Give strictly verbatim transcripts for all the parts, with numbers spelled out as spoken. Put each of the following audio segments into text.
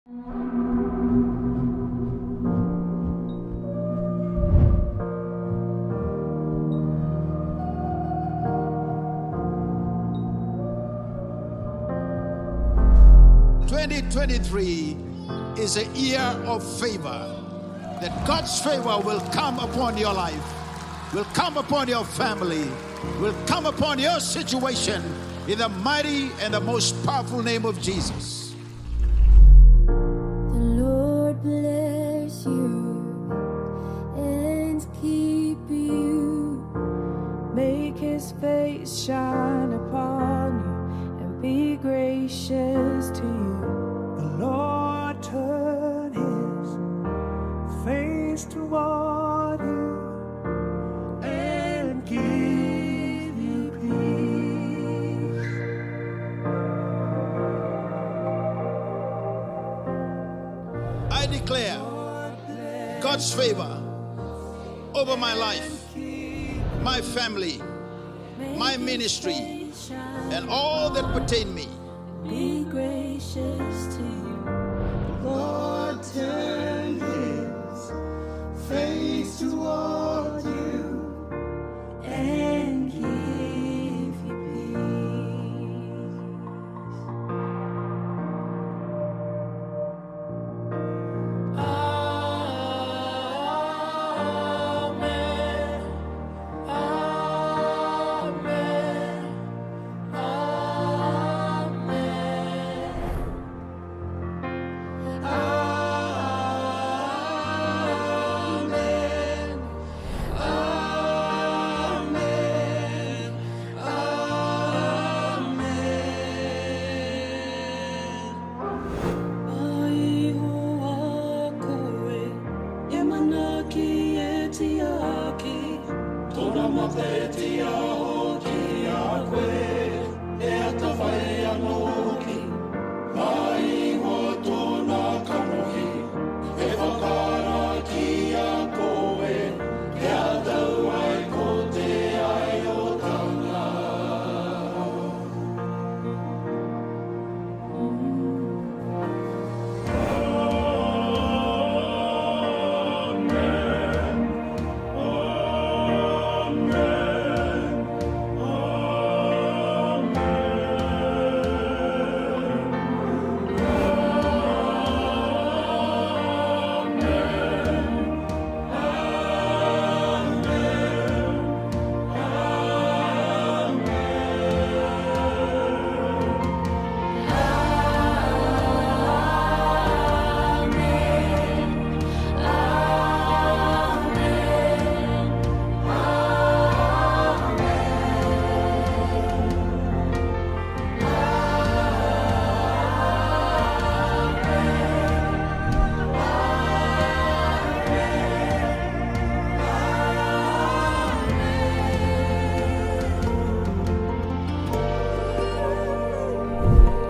Twenty twenty-three is a year of favor. That God's favor will come upon your life, will come upon your family, will come upon your situation in the mighty and the most powerful name of Jesus. The Lord bless you and keep you. Make his face shine upon you and be gracious to you. The Lord turn his face toward you and give you peace. I declare God's favor over my life, my family, my ministry, and all that pertain me. Be gracious to you. Lord, turn his face toward you and give you peace. Amen. Amen. Amen. Amen. Amen. Mai ho a koe, e manaki e tiaki. Tona mata e tiaho ki a koe, e a tavai a noki. Mai ho tona kanohi, e vakara ki a koe, e a tau ai ko te ai o tana.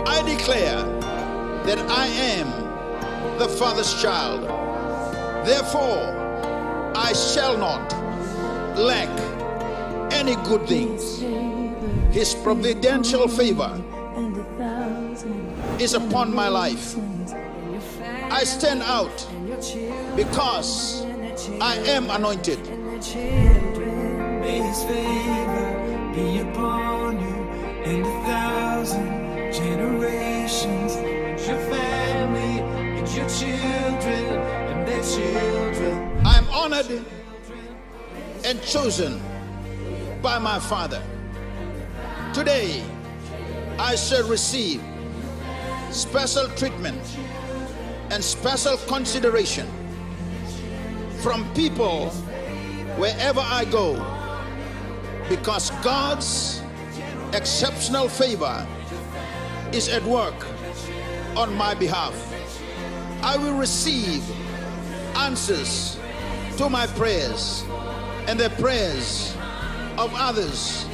I declare that I am the Father's child. Therefore, I shall not lack any good things. His providential favor is upon my life. I stand out because I am anointed. May his favor be upon you and a thousand generations, and your family, and your children, and their children. I am honored and chosen by my Father. Today, I shall receive special treatment and special consideration from people wherever I go, because God's exceptional favor is at work on my behalf. I will receive answers to my prayers and the prayers of others,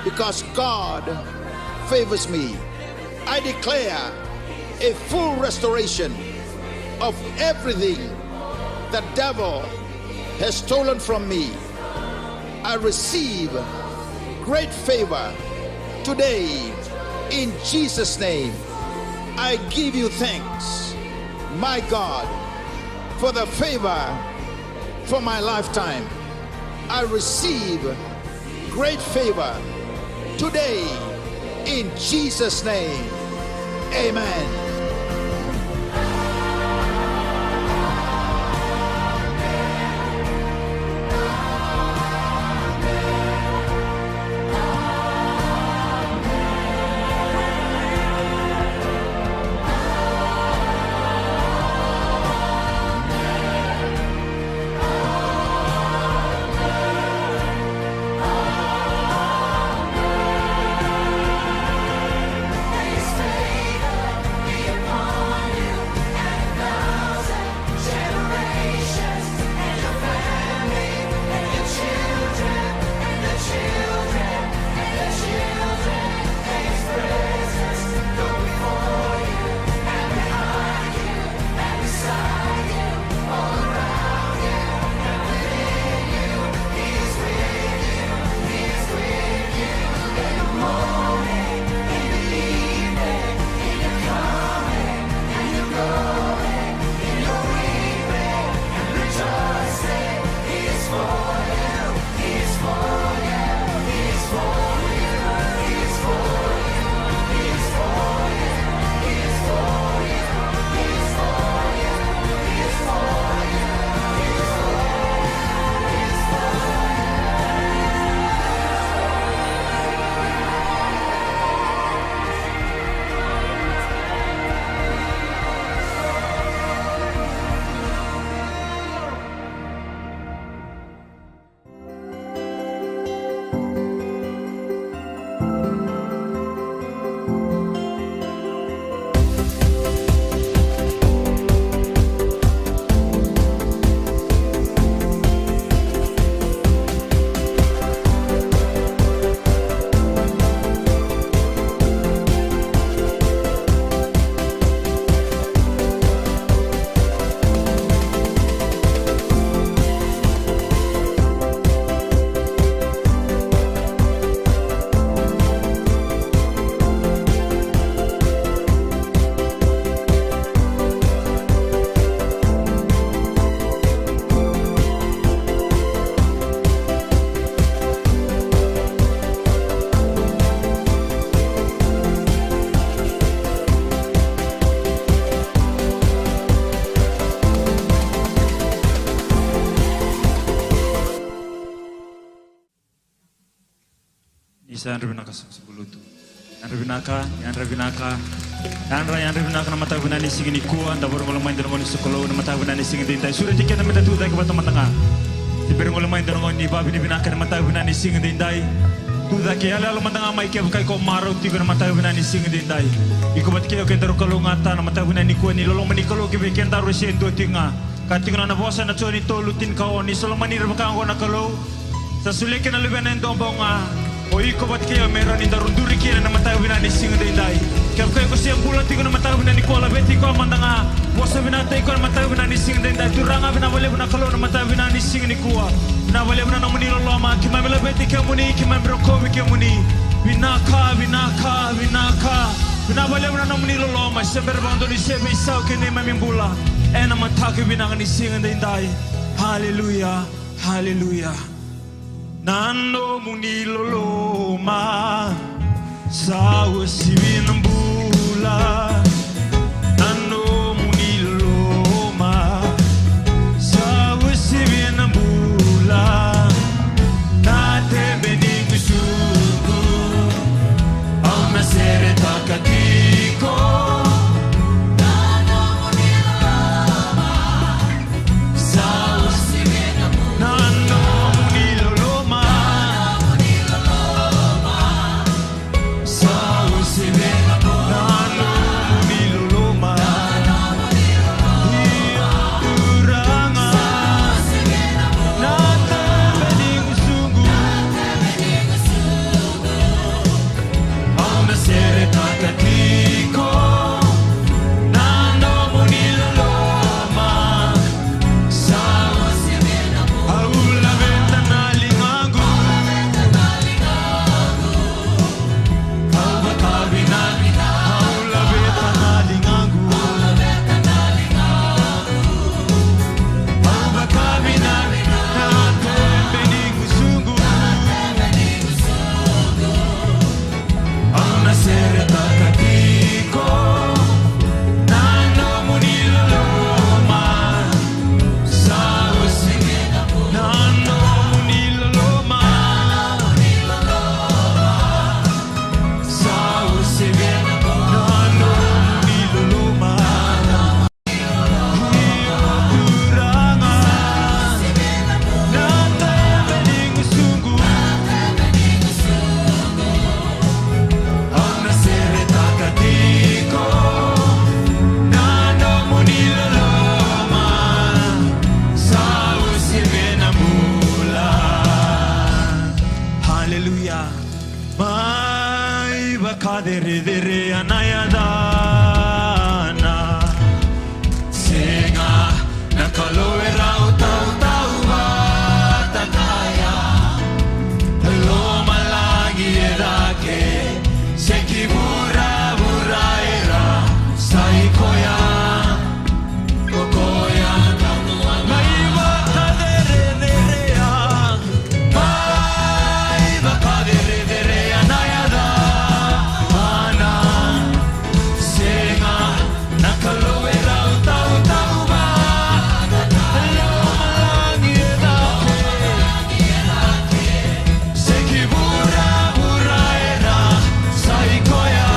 because God favors me. I declare a full restoration of everything the devil has stolen from me. I receive great favor today in Jesus' name. I give you thanks. My God, for the favor for my lifetime. I receive great favor today in Jesus' name. Amen. Ni sa yadra vinaka, sa, sa bulutu. Yadra vinaka, yadra vinaka. Yadra, yadra vinaka na mataka vinaka ni siga nikua, da via rogoca mai na noda gauna ni sokalou na mataka vinaka ni siga edaidai. Sureti keda meda tu cake vata mada ga. Ni bera ni rogoca mai na noda gauna ni vavinavinaka na mataka vinaka ni siga edaidai. Tu cake yaloyalo mada ga mai kevaka iko marau tiko na mataka vinaka ni siga edaidai. Iko vata kei au, kedaru kalougata na mataka vinaka nikua, ni loloma ni Kalou ki vei kedaru e se dua tiko ga. Ka tiko na nona vosa ena Joni tolu tinikaono, ni sa lomani ira vaka oqo na Kalou, sa solia kina na Luvena e dua bau ga. O iko vata kei au me rawa ni daru duri kina na mataka vinaka ni siga edaidai. Kevaka iko se bula tiko na mataka vinaka nikua, laveti koya mada ga. Vosa vinaka tiko na mataka vinaka ni siga edaidai. Turaga, vinaka vakalevu na Kalou na mataka vinaka ni siga nikua. Vinaka vakalevu na nomuni loloma. Keimami laveti kemuni, keimami rokovi kemuni. Vinaka, vinaka, vinaka. Vinaka vakalevu na nomuni loloma. Se bera vakadua ni se veisau ki na neimami bula. Ena mataka vinaka ni siga edaidai. Haleluya, haleluya. Na nomuni loloma sa uasivi na bula. Na nomuni loloma sa uasivi na bula. Na tebe ni gusuku au na seretaka tiko. Na nomuni loloma sa uasivi na bula. Na nomuni loloma. Na nomuni loloma. Sa uasivi na bula. Na nomuni Mai vakacerecerea na yacana. Sega na Kalou e rau tautauvata kaya. Lomalagi e cake, se ki vuravura era sa i koya. Ko koya na nua mai vakacerecerea. Mai vakacerecerea na yacana. Sega na Kalou e rau tautauvata. Lomalagi e cake, se ki vuravura era sa i koya.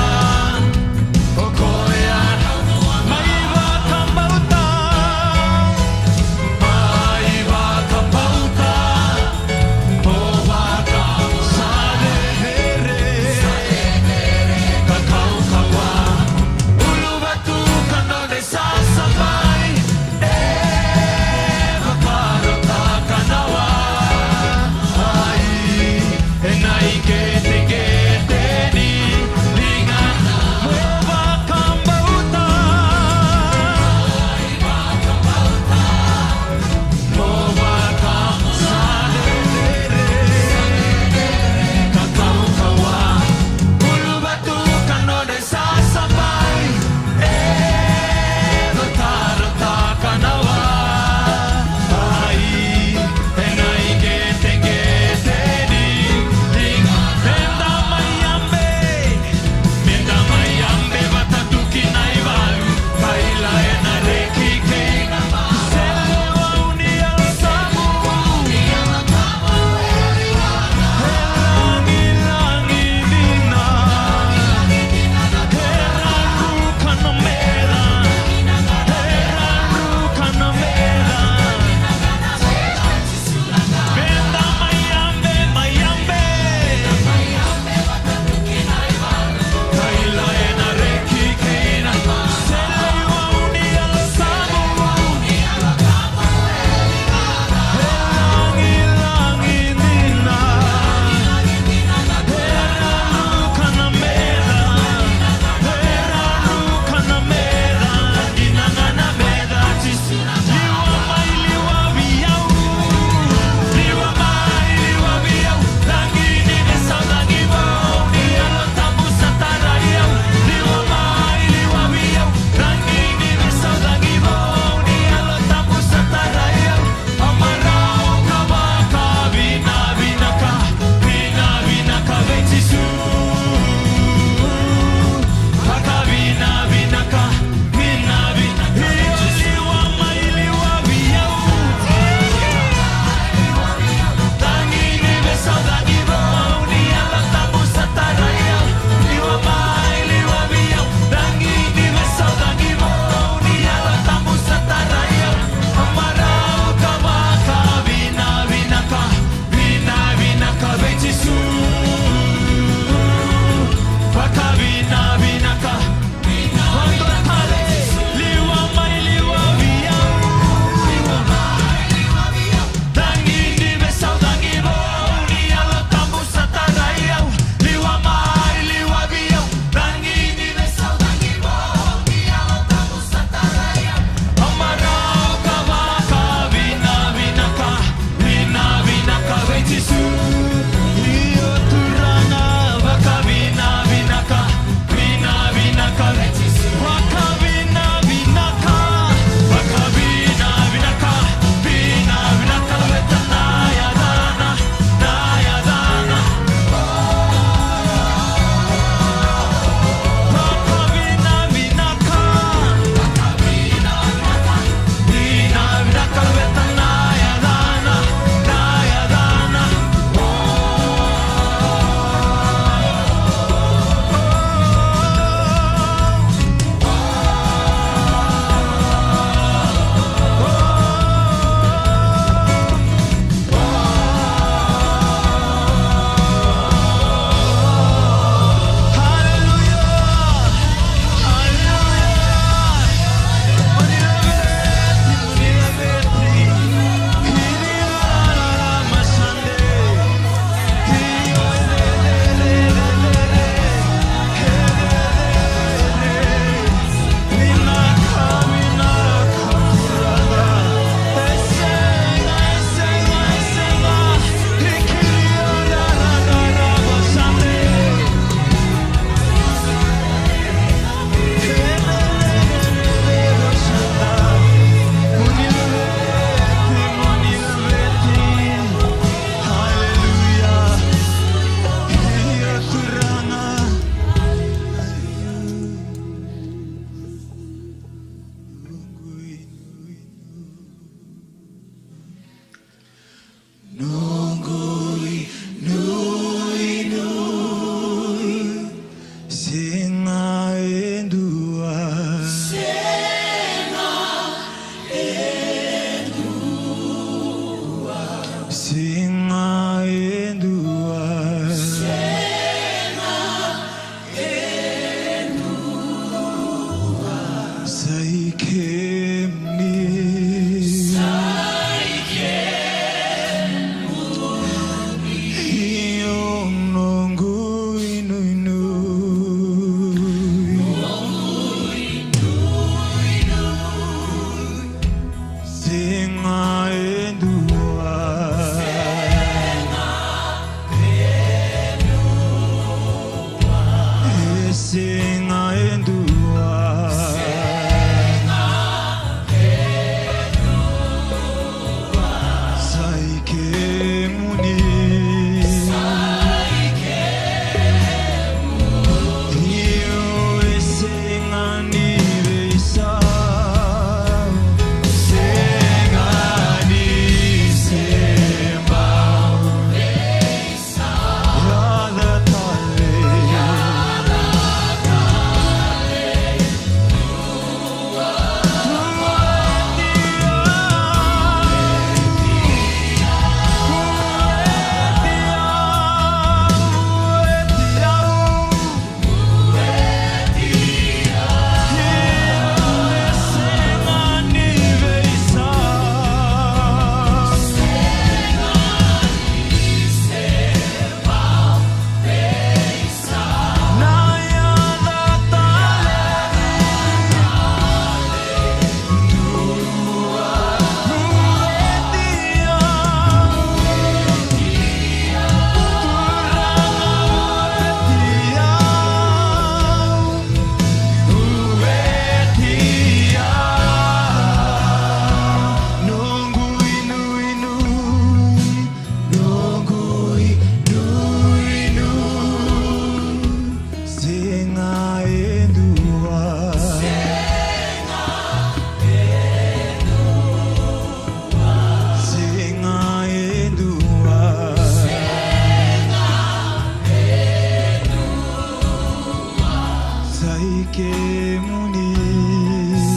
kemuni.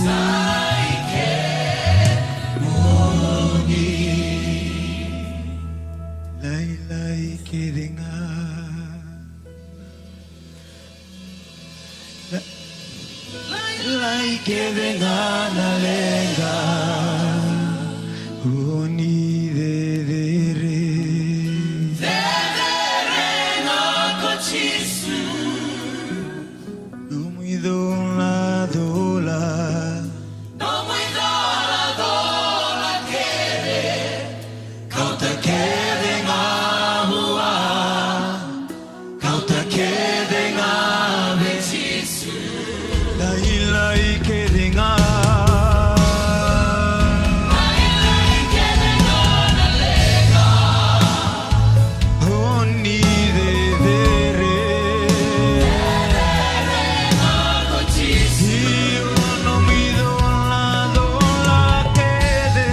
Sa i kemuni. Lailai kece ga. Lailai kece ga na leqa. O ni cecere. Cecere ga ko Jisu. Nomu icolacola. Nomu icolacola kece. Kauta kece ga vua. Kauta kece ga vei Jisu. Lailai kece ga. Lailai kece ga na leqa. O ni cecere. Cecere ga ko Jisu. Io, nomu icolacola kece.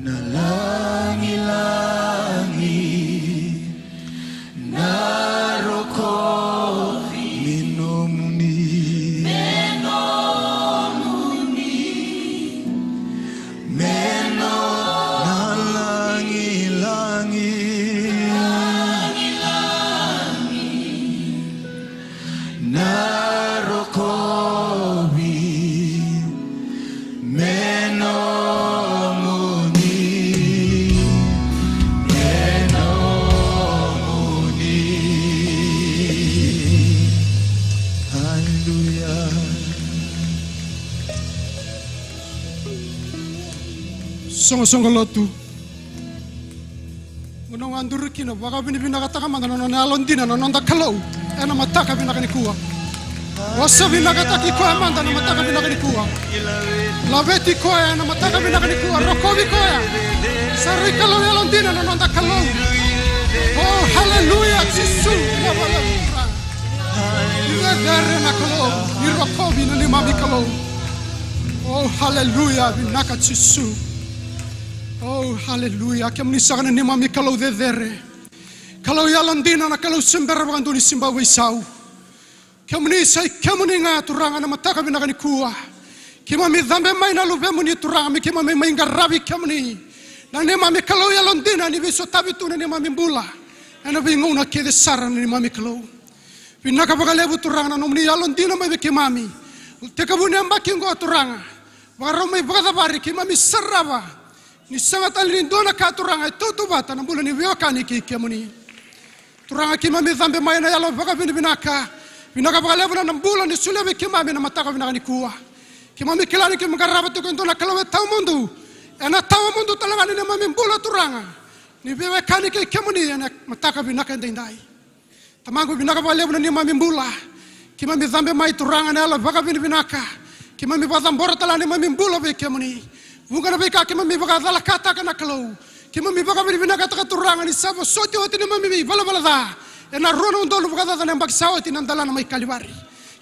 Na lagilagi, na rokovi me nomuni. Me nomuni. Me nomuni. Na lagilagi. Na lagilagi. Na rokovi me nomuni, me nomuni. Aleluya. Soqosoqo lotu. Gauna au a duri kina, vakavinavinakataka mada na nona yalodina na noda Kalou ena mataka vinaka nikua. Vosa vinakataki koya mada na mataka vinaka nikua. Laveti koya ena mataka vinaka nikua. Rokovi koya. Sa rui Kalou yalodina na noda Kalou. Oh, haleluya, Jisu. Na valevula. Ni cecere na Kalou. Ni rokovi na neimami Kalou. Oh, haleluya, vinaka Jisu. Oh, haleluya. Kemuni saka na neimami Kalou cecere. Kalou yalodina, na Kalou se bera vakadua ni se bau veisau. Kemuni sa i kemuni ga, Turaga, na mataka vinaka nikua. Keimami cabe mai na luvemuni, Turaga, me keimami mai qaravi kemuni. Na neimami Kalou yalodina, ni veisotavi tu na neimami bula ena veigauna kece sara, na neimami Kalou. Vinaka vakalevu, Turaga, na nomuni yalodina mai vei keimami. Tekivu ni yabaki oqo, Turaga, vakarau mai vakacavari, keimami sarava ni sega tale ni dua na ka, Turaga, e tautauvata na bula ni veiwekani kei kemuni. Turaga, keimami cabe mai ena yalo vakavinavinaka. Vinaka vakalevu na bula ni solia vei keimami ena mataka vinaka nikua. Keimami kila ni keimami qarava tiko e dua na Kalou e tawamudu. Ena tawamudu tale ga ni neimami bula, Turaga, ni veiwekani kei kemuni ena mataka vinaka edaidai. Tamaqu, vinaka vakalevu na neimami bula. Keimami cabe mai, Turaga, na yalo vakavinavinaka. Keimami vakacabora tale na neimami bula vei kemuni. Vuqa na veika keimami vakacalakataka, na Kalou. Keimami vakavinavinakataka, Turaga, ni sa vosoti oti na neimami ivalavala ca ena rua na udolu vakacaca na yabaki sa oti, na delana mai Kalivari.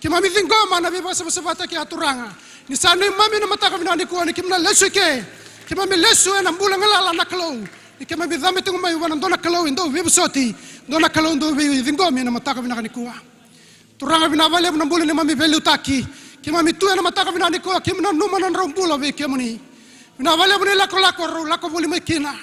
Keimami ciqoma na veivakasavasavataki ya, Turaga, ni sa neimami na mataka vinaka nikua, ni keimami na lesu i ke. Keimami lesu ena bula galala, na Kalou. Ni keimami cabe tiko mai vua na dua na Kalou e dau veivosoti, dua na Kalou dau veiciqomi ena mataka vinaka nikua. Turaga, vinaka vakalevu na bula ni neimami veiliutaki. Keimami tu ena mataka vinaka nikua, keimami nanuma na nodrau bula vei kemuni. Vinaka vakalevu na ilakolako erau lako voli mai kina.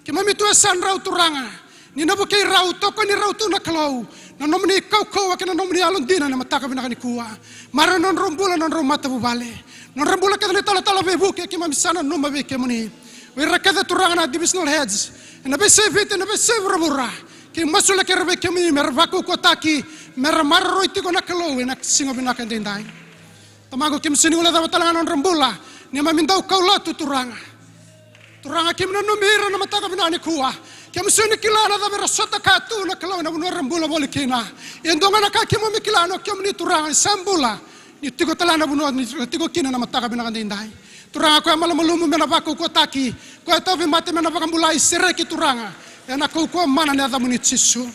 Keimami tu e yasadrau, Turaga, ni na vukei rau, tokoni rau tu, na Kalou, na nomuni kaukauwa kei na nomuni yalodina ena mataka vinaka nikua. Maroroi na nodrau bula, na nodrau matavuvale, na nodra bula kece na italatala veivuke, keimami sa nanuma vei kemuni. O ira kece, Turaga, na divisional heads ena veiyasai Viti, ena veiyasai vuravura, keimami masulaki ira vei kemuni me ra vakaukauwataki, me ra maroroi tiko, na Kalou, ena siga vinaka edaidai. Tamaqu, keimami sega ni guilecava tale ga na nodra bula, neimami dau kaulotu, Turaga. Turaga, keimami nanumi ira ena mataka vinaka nikua. Keimami sega ni kila na cava era sota kaya tu, na Kalou, ena vanua era bula voli kina. Ia e dua ga na ka keimami kila, na kemuni, Turaga, ni sa bula, ni tiko tale ga na vanua ni ra tiko kina ena mataka vinaka edaidai. Turaga, koya e malumalumu me na vakaukauwataki, koya e tauvimate me na vakabulai, sereki, Turaga, ena kaukauwa mana ni yacamuni, Jisu.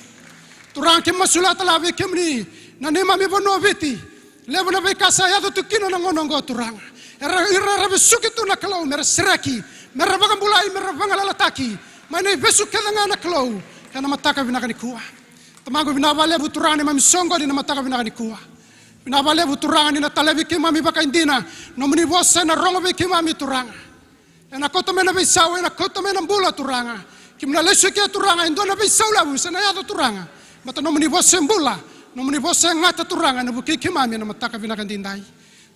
Turaga, keimami masulaka tale ga vei kemuni na neimami vanua o Viti. Levu na veika sa yaco tu kina na gauna oqo, Turaga. Era, ira era vesuki tu, na Kalou, me ra sereki, me ra vakabulai, me ra vagalalataki mai na ivesu kece ga, na Kalou, ena mataka vinaka nikua. Tamaqu, vinaka vakalevu, Turaga, neimami soqoni ena mataka vinaka nikua. Vinaka vakalevu, Turaga, ni na talevi keimami vakaidina. Nomuni vosa ena rogo vei keimami, Turaga. Ena kauta mai na veisau, ena kauta mai na bula, Turaga. Keimami na lesu i ke, Turaga, e dua na veisau levu sa na yaco, Turaga. Baleta nomuni vosa e bula, nomuni vosa e gata, Turaga, ena vukei keimami ena mataka vinaka edaidai.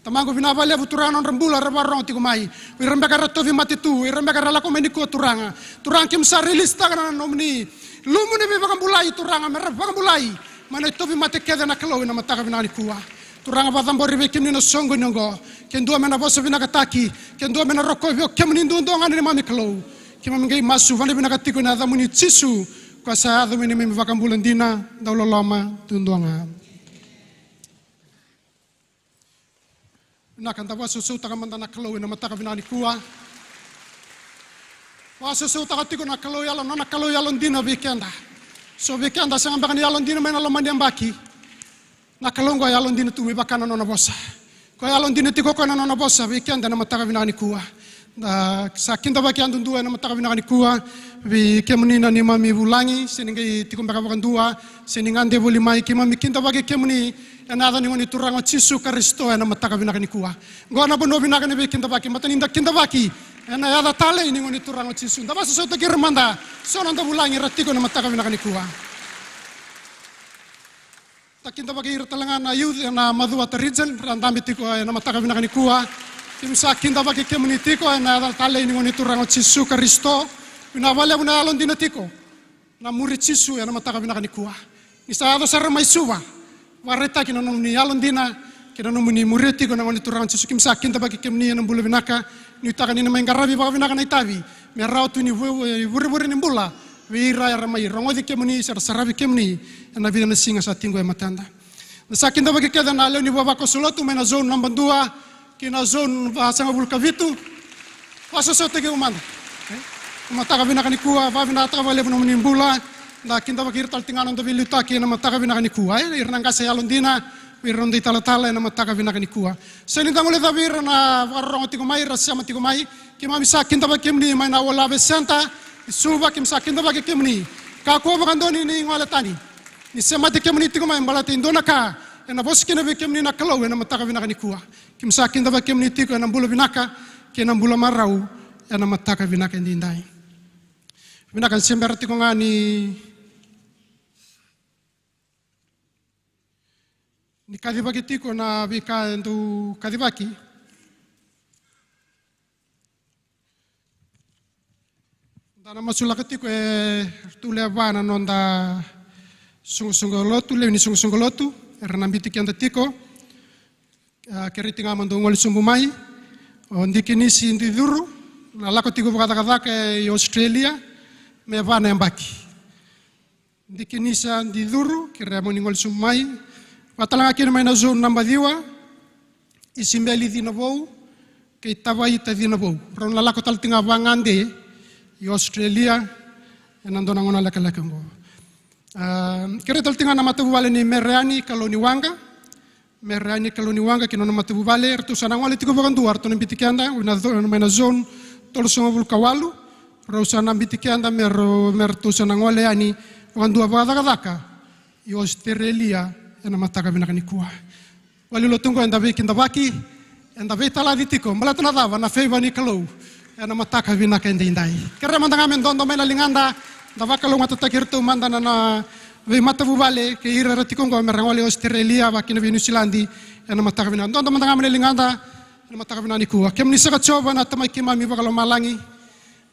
Tamaqu, vinaka vakalevu, Turaga, na nodra bula era vakarorogo tiko mai. O ira beka era tauvimate tu, o ira beka era lako mai nikua, Turaga. Turaga, keimami sa rilisitaka na nomuni lumu ni veivakabulai, Turaga, me ra vakabulai mai na itauvimate kece, na Kalou, ena mataka vinaka nikua. Turaga, vakacabori vei kemuni na soqoni oqo. Ke dua me na vosa vinakataki, ke dua me na rokovi, o kemuni duadua ga na neimami Kalou. Keimami qai masu vakavinaka tiko ena yacamuni, Jisu, koya sa yaco me neimami iVakabula dina, dauloloma duadua ga. Vinaka, da vakasausautaka mada na Kalou ena mataka vinaka nikua. Vakasausautaka tiko na Kalou yalo, nona Kalou yalodina vei keda. So vei keda sega beka ni yalodina mai na loma ni yabaki. Na Kalou oqo e yalodina tu me vaka na nona vosa. Koya e yalodina tiko o koya na nona vosa vei keda ena mataka vinaka nikua. Da sa kidavaki yadudua ena mataka vinaka nikua vei kemuni na neimami vulagi, se ni qai tiko beka vakadua, se ni gade voli mai, keimami kidavaki kemuni ena yaca ni Gone Turaga o Jisu Karisito ena mataka vinaka nikua. Oqo na vanua vinaka ni veikidavaki, baleta ni da kidavaki ena yaca talei ni Gone Turaga o Jisu. Da vakasausautaki ira mada so na noda vulagi era tiko ena mataka vinaka nikua. Da kidavaki ira tale ga na youth ena Macuata region, ra dabe tiko ena mataka vinaka nikua. Keimami sa kidavaki kemuni tiko ena yaca talei ni Gone Turaga o Jisu Karisito. Vinaka vakalevu na yalodina tiko na muri Jisu ena mataka vinaka nikua. Ni sa yaco sara mai Suva, vakaraitaki na nomuni yalodina kei na nomuni muria tiko na Gone Turaga o Jisu. Keimami sa kidavaki kemuni ena bula vinaka. Nuitaka ni na mai qaravi vakavinaka na itavi me rawa tu ni vu-, vurevure ni bula vei ira era mai rogoci kemuni se ra saravi kemuni ena vica na siga sa tiko e matada. Da sa kidavaki kece na lewe ni vavakoso lotu mai na zone naba dua kei na zone vasagavulu ka vitu. Vakasausautaki au mada. E? Mataka vinaka nikua, vakavinakataka vakalevu na nomuni bula. Da kidavaki ira tale tiko ga na noda veiliutaki ena mataka vinaka nikua, e? Ira na qase yalodina, vei ira na noda italatala ena mataka vinaka nikua. Sega ni da guilecavi ira na vakarorogo tiko mai, ra sema tiko mai. Keimami sa kidavaki kemuni mai na World Harvest Centre i Suva, keimami sa kidavaki kemuni. Kakua vakadua ni gole tani. Ni semati kemuni tiko mai baleta e dua na ka ena vosa kina vei kemuni na Kalou ena mataka vinaka nikua. Keimami sa kidavaki kemuni tiko ena bula vinaka kei na bula marau ena mataka vinaka edaidai. Vinaka, ni se bera tiko ga ni ni kacivaki tiko na veika e dau kacivaki. Da na masulaka tiko e ratou lewe va na noda soqosoqo lotu, lewe ni soqosoqo lotu, era na biuti keda tiko. A, kerei tiko ga mo dou gole sobu mai. O Dikinisi Dicuru, na lako tiko vakacakacaka e Australia me va na yabaki. Dikinisa Dicuru, kerea mo ni gole sobu mai. Vakatalega kina mai na zone naba ciwa, Isibeli Cinavou kei Tavaita Cinavou. Rau na lako tale tiko ga vagade i Australia ena dua na gauna lekaleka oqo. A, kerei tale tiko ga na matavuvale ni Mereani Kalouniwaqa. Mereani Kalouniwaqa kei na nona matavuvale, ratou sa na gole tiko vakadua, ratou na biuti keda, na zo-, mai na zone tolusagavulu ka walu, rau sa na biuti keda me rau, me ratou sa na gole yani vakadua vakacakacaka i Australia ena mataka vinaka nikua. Valenilotu oqo eda veikidavaki, eda veitalaci tiko baleta na cava? Na favour ni Kalou ena mataka vinaka edaidai. Kerea mada ga me dodo mai na ligada, da vakalougatataki iratou mada na, na veimatavuvale kei ira era tiko oqo me ra gole i Australia, vaka kina vei Niusiladi ena mataka vinaka. Dodo mada ga mai na ligada ena mataka vinaka nikua. Kemuni saka Jiova na Tamai keimami vakalomalagi,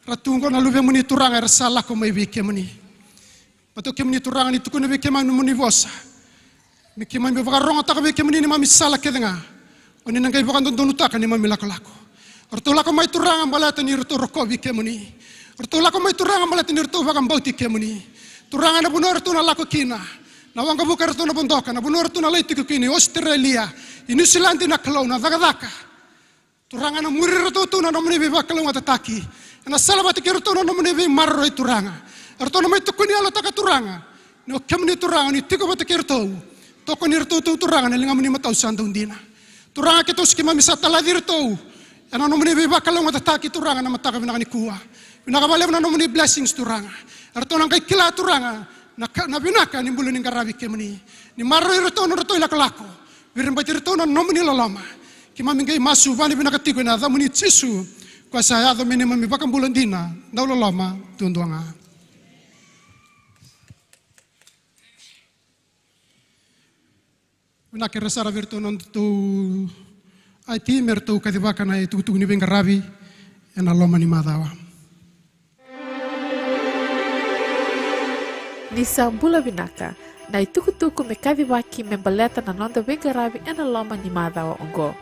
ra tu oqo na luvemuni Turaga era sa lako mai vei kemuni. Baleta o kemuni Turaga ni tukuna vei keimami na nomuni vosa me keimami vakarogotaka vei kemuni neimami sala kece ga. O ni na qai vakadodonutaka neimami lakolako. O ratou lako mai Turaga baleta ni ratou rokovi kemuni. O ratou lako mai Turaga baleta ni ratou vakabauti kemuni. Turaga, na vanua eratou na lako kina, na waqavuka eratou na vodoka, na vanua eratou na lai tiko kina, i Australia, i Niusiladi, na Kalou, na cakacaka. Turaga, na muri iratou tu na nomuni veivakalougatataki. Ena salavata kei iratou na nomuni veimaroroi Turaga. Eratou na mai tukuni yalotaka Turaga ni o kemuni Turaga ni tiko vata kei iratou. Tokoni iratou tu Turaga na ligamuni matau sa dau dina. Turaga, keitou sa keimami sa talaci iratou ena nomuni veivakalougatataki Turaga na mataka vinaka nikua. Vinaka vakalevu na nomuni blessings Turaga. Eratou na qai kila Turaga na ka, na vinaka ni bula ni qaravi kemuni. Ni maroroi iratou na nodratou ilakolako. Viribati iratou na nomuni loloma. Keimami qai masu vakavinaka tiko ena yacamuni Jisu, koya sa yaco me neimami vakabula dina, dau loloma duadua ga. Vinaka, kerea sara vei iratou na nodatou I T me ratou kacivaka na itukutuku ni veiqaravi ena loma ni macawa. Ni sa bula vinaka, na itukutuku me kacivaki me baleta na noda veiqaravi ena loma ni macawa oqo.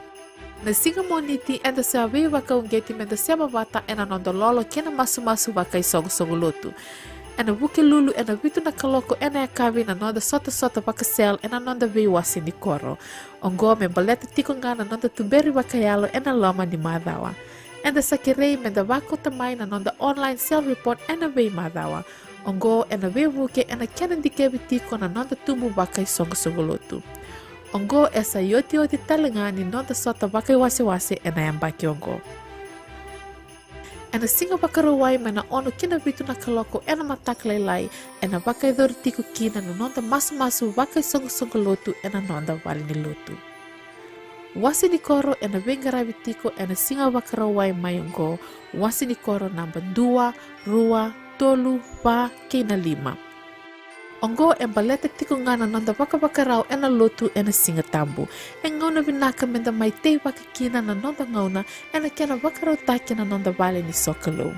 Na siga Moniti eda sa veivakauqeti meda sema vata ena noda lolo kei na masumasu vakaisoqosoqo lotu. Ena Vukelulu ena vitu na kaloko ena yakavi na noda sotasota vakasel ena noda veiwase ni koro. Oqo me baleta tiko ga na noda tuberi vakayalo ena loma ni macawa. Eda sa kerei meda vakauta mai na noda online cell report ena veimacawa. Oqo ena veivuke ena kena dikevi tiko na noda tubu vakaisoqosoqo lotu. Oqo e sa iotioti tale ga ni noda sota vakaiwasewase ena yabaki oqo. Ena Siga Vakarauwai mai na ono ki na vitu na kaloko ena mataka lailai, ena vakayacori tiko kina na noda masumasu vakaisoqosoqo lotu ena noda valenilotu. Wase ni koro ena veiqaravi tiko ena Siga Vakarauwai mai oqo, wase ni koro naba dua, rua, tolu, va kei na lima. Oqo e baleta tiko ga na noda vakavakarau ena lotu ena Siga Tabu. E gauna vinaka meda mai teivaka kina na noda gauna ena kena vakarautaki na noda vale ni sokalou.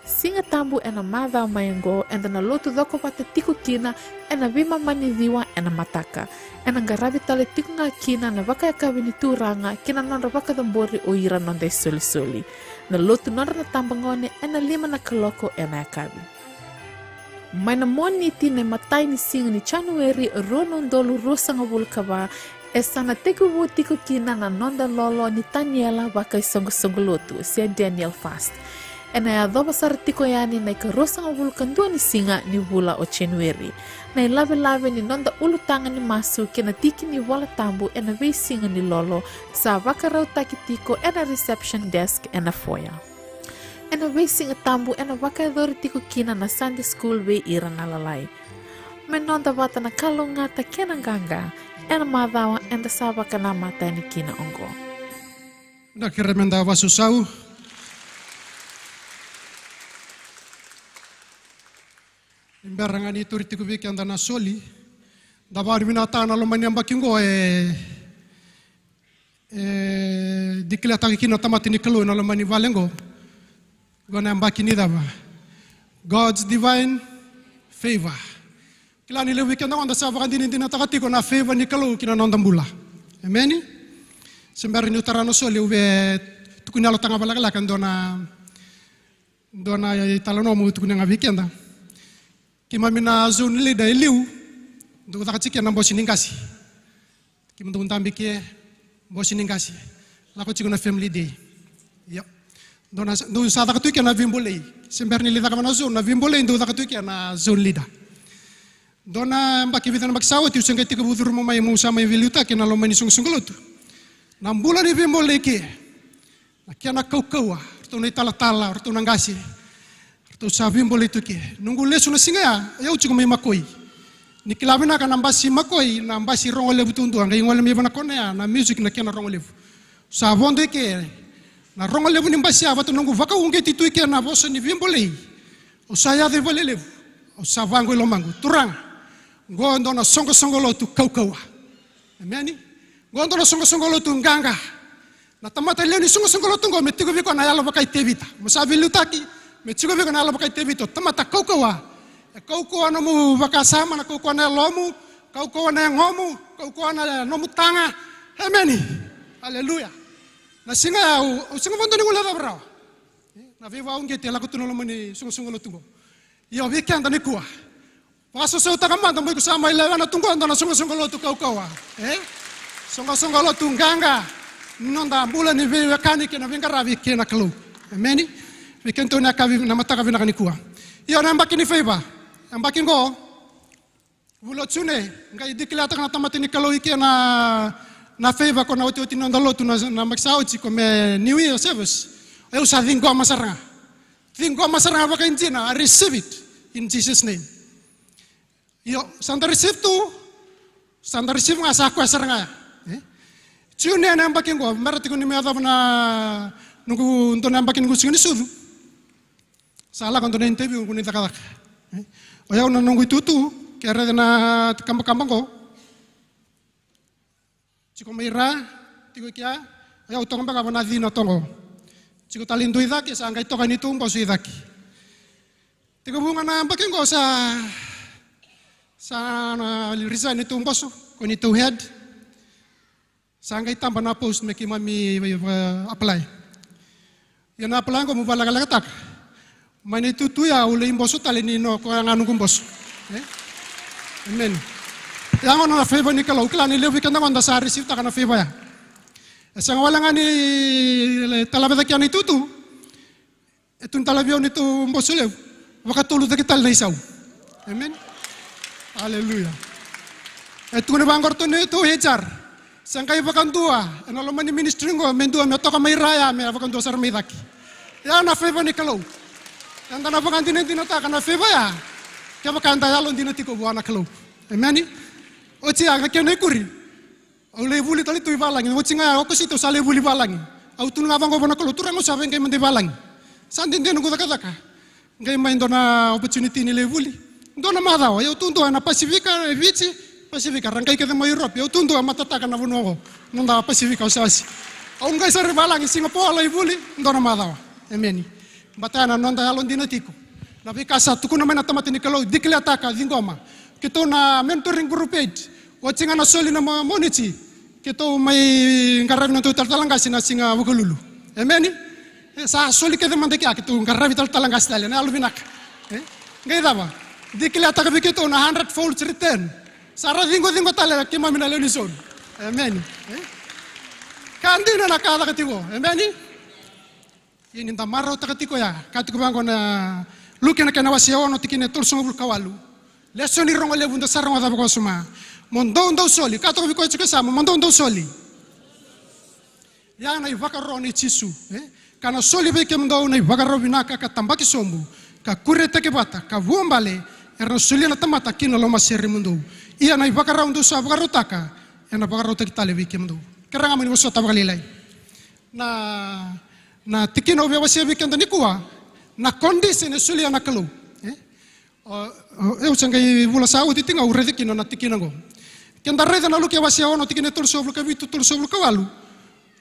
Siga Tabu ena macawa mai oqo eda na lotu cokovata tiko kina ena veimama ni ciwa ena mataka. Ena qaravi tale tiko ga kina na vakayakavi ni Turaga kei na nodra vakacabori o ira noda isolisoli. Na lotu nodra na tabagone ena lima na kaloko ena yakavi. Mai na Moniti na imatai ni siga ni Janueri rua na udolu ruasagavulu ka va, e sa na tekivu tiko kina na noda lolo ni Taniela vakaisoqosoqo lotu, se Daniel Fast. Ena yacova sara tiko yani na ikaruasagavulu ka dua ni siga ni vula o Janueri na ilavelave ni noda ulutaga ni masu kei na tiki ni Vola Tabu ena veisiga ni lolo, sa vakarautaki tiko ena reception desk ena foyer. Ena veisiga tabu ena vakayacori tiko kina na Sunday school vei ira na lalai. Me noda vata na kalougata kei na qaqa ena macawa eda sa vakanamata yani kina oqo. Na kere meda vasusu. Ni bera ga ni turi tiko vei keda na soli, da vakavinavinakataka na loma ni yabaki oqo e, e dikilataki kina na tamata ni Kalou ena loma ni vale oqo. Oqo na yabaki ni cava? God's divine favor. Kila ni levu vei keda oqo da sa vakadinadinataka tiko na favor ni Kalou ki na noda bula. Emeni. Se bera niu tara na soli, au via tukuni yalo taga vakalekaleka e dua na, dua na italanoa meu tukuna ga vei keda. Keimami na zone leader e liu, dau caka tiko na bose ni qase. Keimami dau dabe ke, bose ni qase. Lako tiko na family day. Io. Dau na, dau sa caka tu ke na veibolei. Se bera ni lai caka na zone, na veibolei dau caka tu ke na zone leader. Dua na yabaki, vica na yabaki sa oti, au se qai tekivu curuma mai, meu sa mai veiliutaki ena loma ni soqosoqo lotu. Na bula ni veibolei ke, na kena kaukauwa, ratou na italatala, ratou na qase, ratou sa veibolei tu ke. Noqu lesu na siga ya, au tiko mai Makoi. Ni kila vinaka na basi Makoi, na basi rogo levu duadua, qai gole mai vei na kona ya, na music na kena rogo levu. Sa vodo i ke na rogo levu ni basi ya, vata noqu vakauqeti tu i ke na vosa ni veibolei. Au sa yaco i valelevu, au sa vaqo i lomaqu, Turaga, oqo e dua na soqosoqo lotu kaukauwa. Emeni. Oqo e dua na soqosoqo lotu qaqa. Na tamata lewe ni soqosoqo lotu oqo me tiko vei koya na yalo vaka i Tevita. Mo sa veiliutaki, me tiko vei koya na yalo vaka i Tevita. Tamata kaukauwa. E kaukauwa nomu vakasama, na kaukauwa na yalomu, kaukauwa na yagomu, kaukauwa na nomu taga. Emeni. Aleluya. Na siga ya au, au sega vodo ni guilecava rawa. Na veivakauqeti e lako tu na loma ni soqosoqo lotu oqo. Io, vei keda nikua. Vakasosomitaka mada mo iko sa mai lewena tu qo e dua na soqosoqo lotu kaukauwa. E? Soqosoqo lotu qaqa. Noda bula ni veiwekani kei na veiqaravi kei na Kalou. Emeni. Vei kedatou na yakavi, na mataka vinaka nikua. Io, na yabaki ni favour. Yabaki qo. Vula o June, qai dikilataka na tamata ni Kalou i ke na, na favour ko na otioti ni noda lotu na, na yabaki sa oti ko me New Year service. Au sa ciqoma sara ga. Ciqoma sara ga vakaidina, I receive it in Jesus' name. Io, sa da receive tu, sa da receive ga sa koya sara ga ya. E? June na yabaki qo, bera tiko ni me yacova na noqu dua na yabaki noqu siga ni sucu. Sa lako dua na interview qo ni cakacaka. E? O yau na noqu itutu, ke raica na kabakaba qo. Tiko mai Ra, tiko i kea, o yau toka beka vua na cina toqo. Tiko tale dua i cake, sa qai toka neitou boso i cake. Tiko vuqa na yabaki qo sa, sa na resign neitou boso, ko neitou head. Sa qai taba na post me keimami, va, va, apply. Ia na apply qo meu vakalekalekataka. Mai na itutu ya au lai boso tale ni no koya ga noqu boso. E? Amen. Ya gona na favour ni Kalou, kila ni levu vei keda gona da sa receive taka na favour ya. E sega wale ga ni talavecaki ya na itutu. E tukuni tale vei au neitou boso levu, vakatolu cake tale na isau. Amen. Aleluya. E tukuni vaqo ratou neitou H R. Se qai vakadua ena loma ni ministry qo me dua me toka mai Ra ya me vakadua sara mai cake. Ya na favour ni Kalou. Eda na vakadinadinataka na favour ya kevaka eda yalodina tiko vua na Kalou. Amen. Oti ya ga kena ikuri. Au lai vuli tale tu i valagi, oti ga Okosita au sa lai vuli valagi. Au tukuna ga vaqo vua na Kalou, Turaga, au sa via qai mada i valagi. Sa dede noqu cakacaka. Qai mai dua na opportunity ni lai vuli. Dua na macawa, au tuadua ena Pasifika, e Viti, Pasifika, ra qai kece mai Europe. Au tuadua e matataka na vanua oqo. Noda Pasifika wasewase. Au qai sara i valagi, Singapore, lai vuli, dua na macawa. Emeni. Baleta ya na noda yalodina tiko. Na veika sa tukuna mai na tamata ni Kalou, dikilataka, ciqoma. Keitou na mentoring group eight. Oti ga na soli na mo-, Moniti. Keitou mai qaravi na nodatou talatala qase na siga Vukelulu. Emeni? E sa soli kece mada kea, keitou qaravi talatala qase tale, na yalovinaka. E? Qai cava? Dikilataka vei keitou na hundred fold return. Sa ra ciqociqo tale keimami na lewe ni zone. Emeni? E? Ka dina na ka caka tiko. Emeni? Ia ni da marautaka tiko ya, ka tiko vaqo na Luke na kena wase e ono tikina e tolusagavulu ka walu. Lesoni rogo levu da sa rogoca vakawasoma. Mo dou dau soli, ka toka vei koya tiko e yasamu, mo dou dau soli. Ia na ivakaro nei Jisu, e? Ka na soli vei kemudou na ivakarau vinaka ka tabaki sobu, ka kuretaki vata, ka vuabale, era na solia na tamata ki na lomaseremudou. Ia na ivakarau dou sa vakarautaka, ena vakarautaki tale vei kemudou. Kerea ga mo ni vosota vakalailai. Na, na tikina au via wasea vei keda nikua, na condition e solia na Kalou. E? O, o, au se qai vula sa oti tiko ga au raica kina na tikina oqo. Keda raica na Luke wase ono tikina e tolusagavulu ka vitu, tolusagavulu ka walu.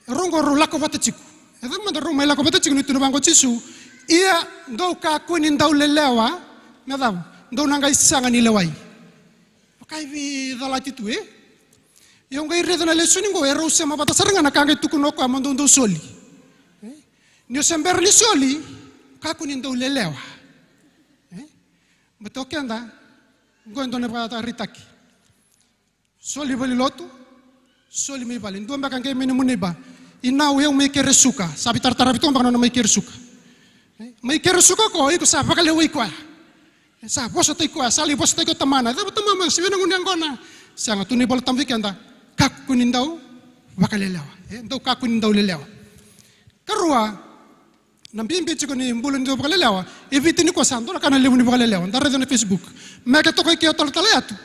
E rau oqo rau lako vata tiko. E cava mada rau mai lako vata tiko ni tukuna vaqo o Jisu. Ia dou kakua ni dau lelewa, me cava? Dou na qai sega ni lewai. Vaka e veicalati tu, e? Ia au qai raica na lesoni oqo, e rau sema vata sara ga na ka qai tukuna o koya mo dou dau soli. E? Ni o se bera ni soli, kakua ni dau lelewa. E? Baleta o keda, oqo e dua na ivakaraitaki. Soli vale ni lotu, soli mai vale. Dua beka qai mai na mu neiba. Inau, au mai Keresuka. Sa veitarataravi toka beka na nona mai Keresuka. E? Mai Keresuka o koya, o iko sa vakalewai koya. E sa vosataki koya, sa lai vosataki koya o tamana. E cava tamama, se vei na gunu yaqona. Sega, tukuna na iVolatabu vei keda, kakua ni dau vakalelewa. E, dou kakua ni dau lelewa. Karua, na bibi tiko ni bula ni dau vakalelewa. E Viti nikua sa dua na ka na levu ni vakalelewa. Da raica na Facebook. Meke toka i ke o talatala yatu.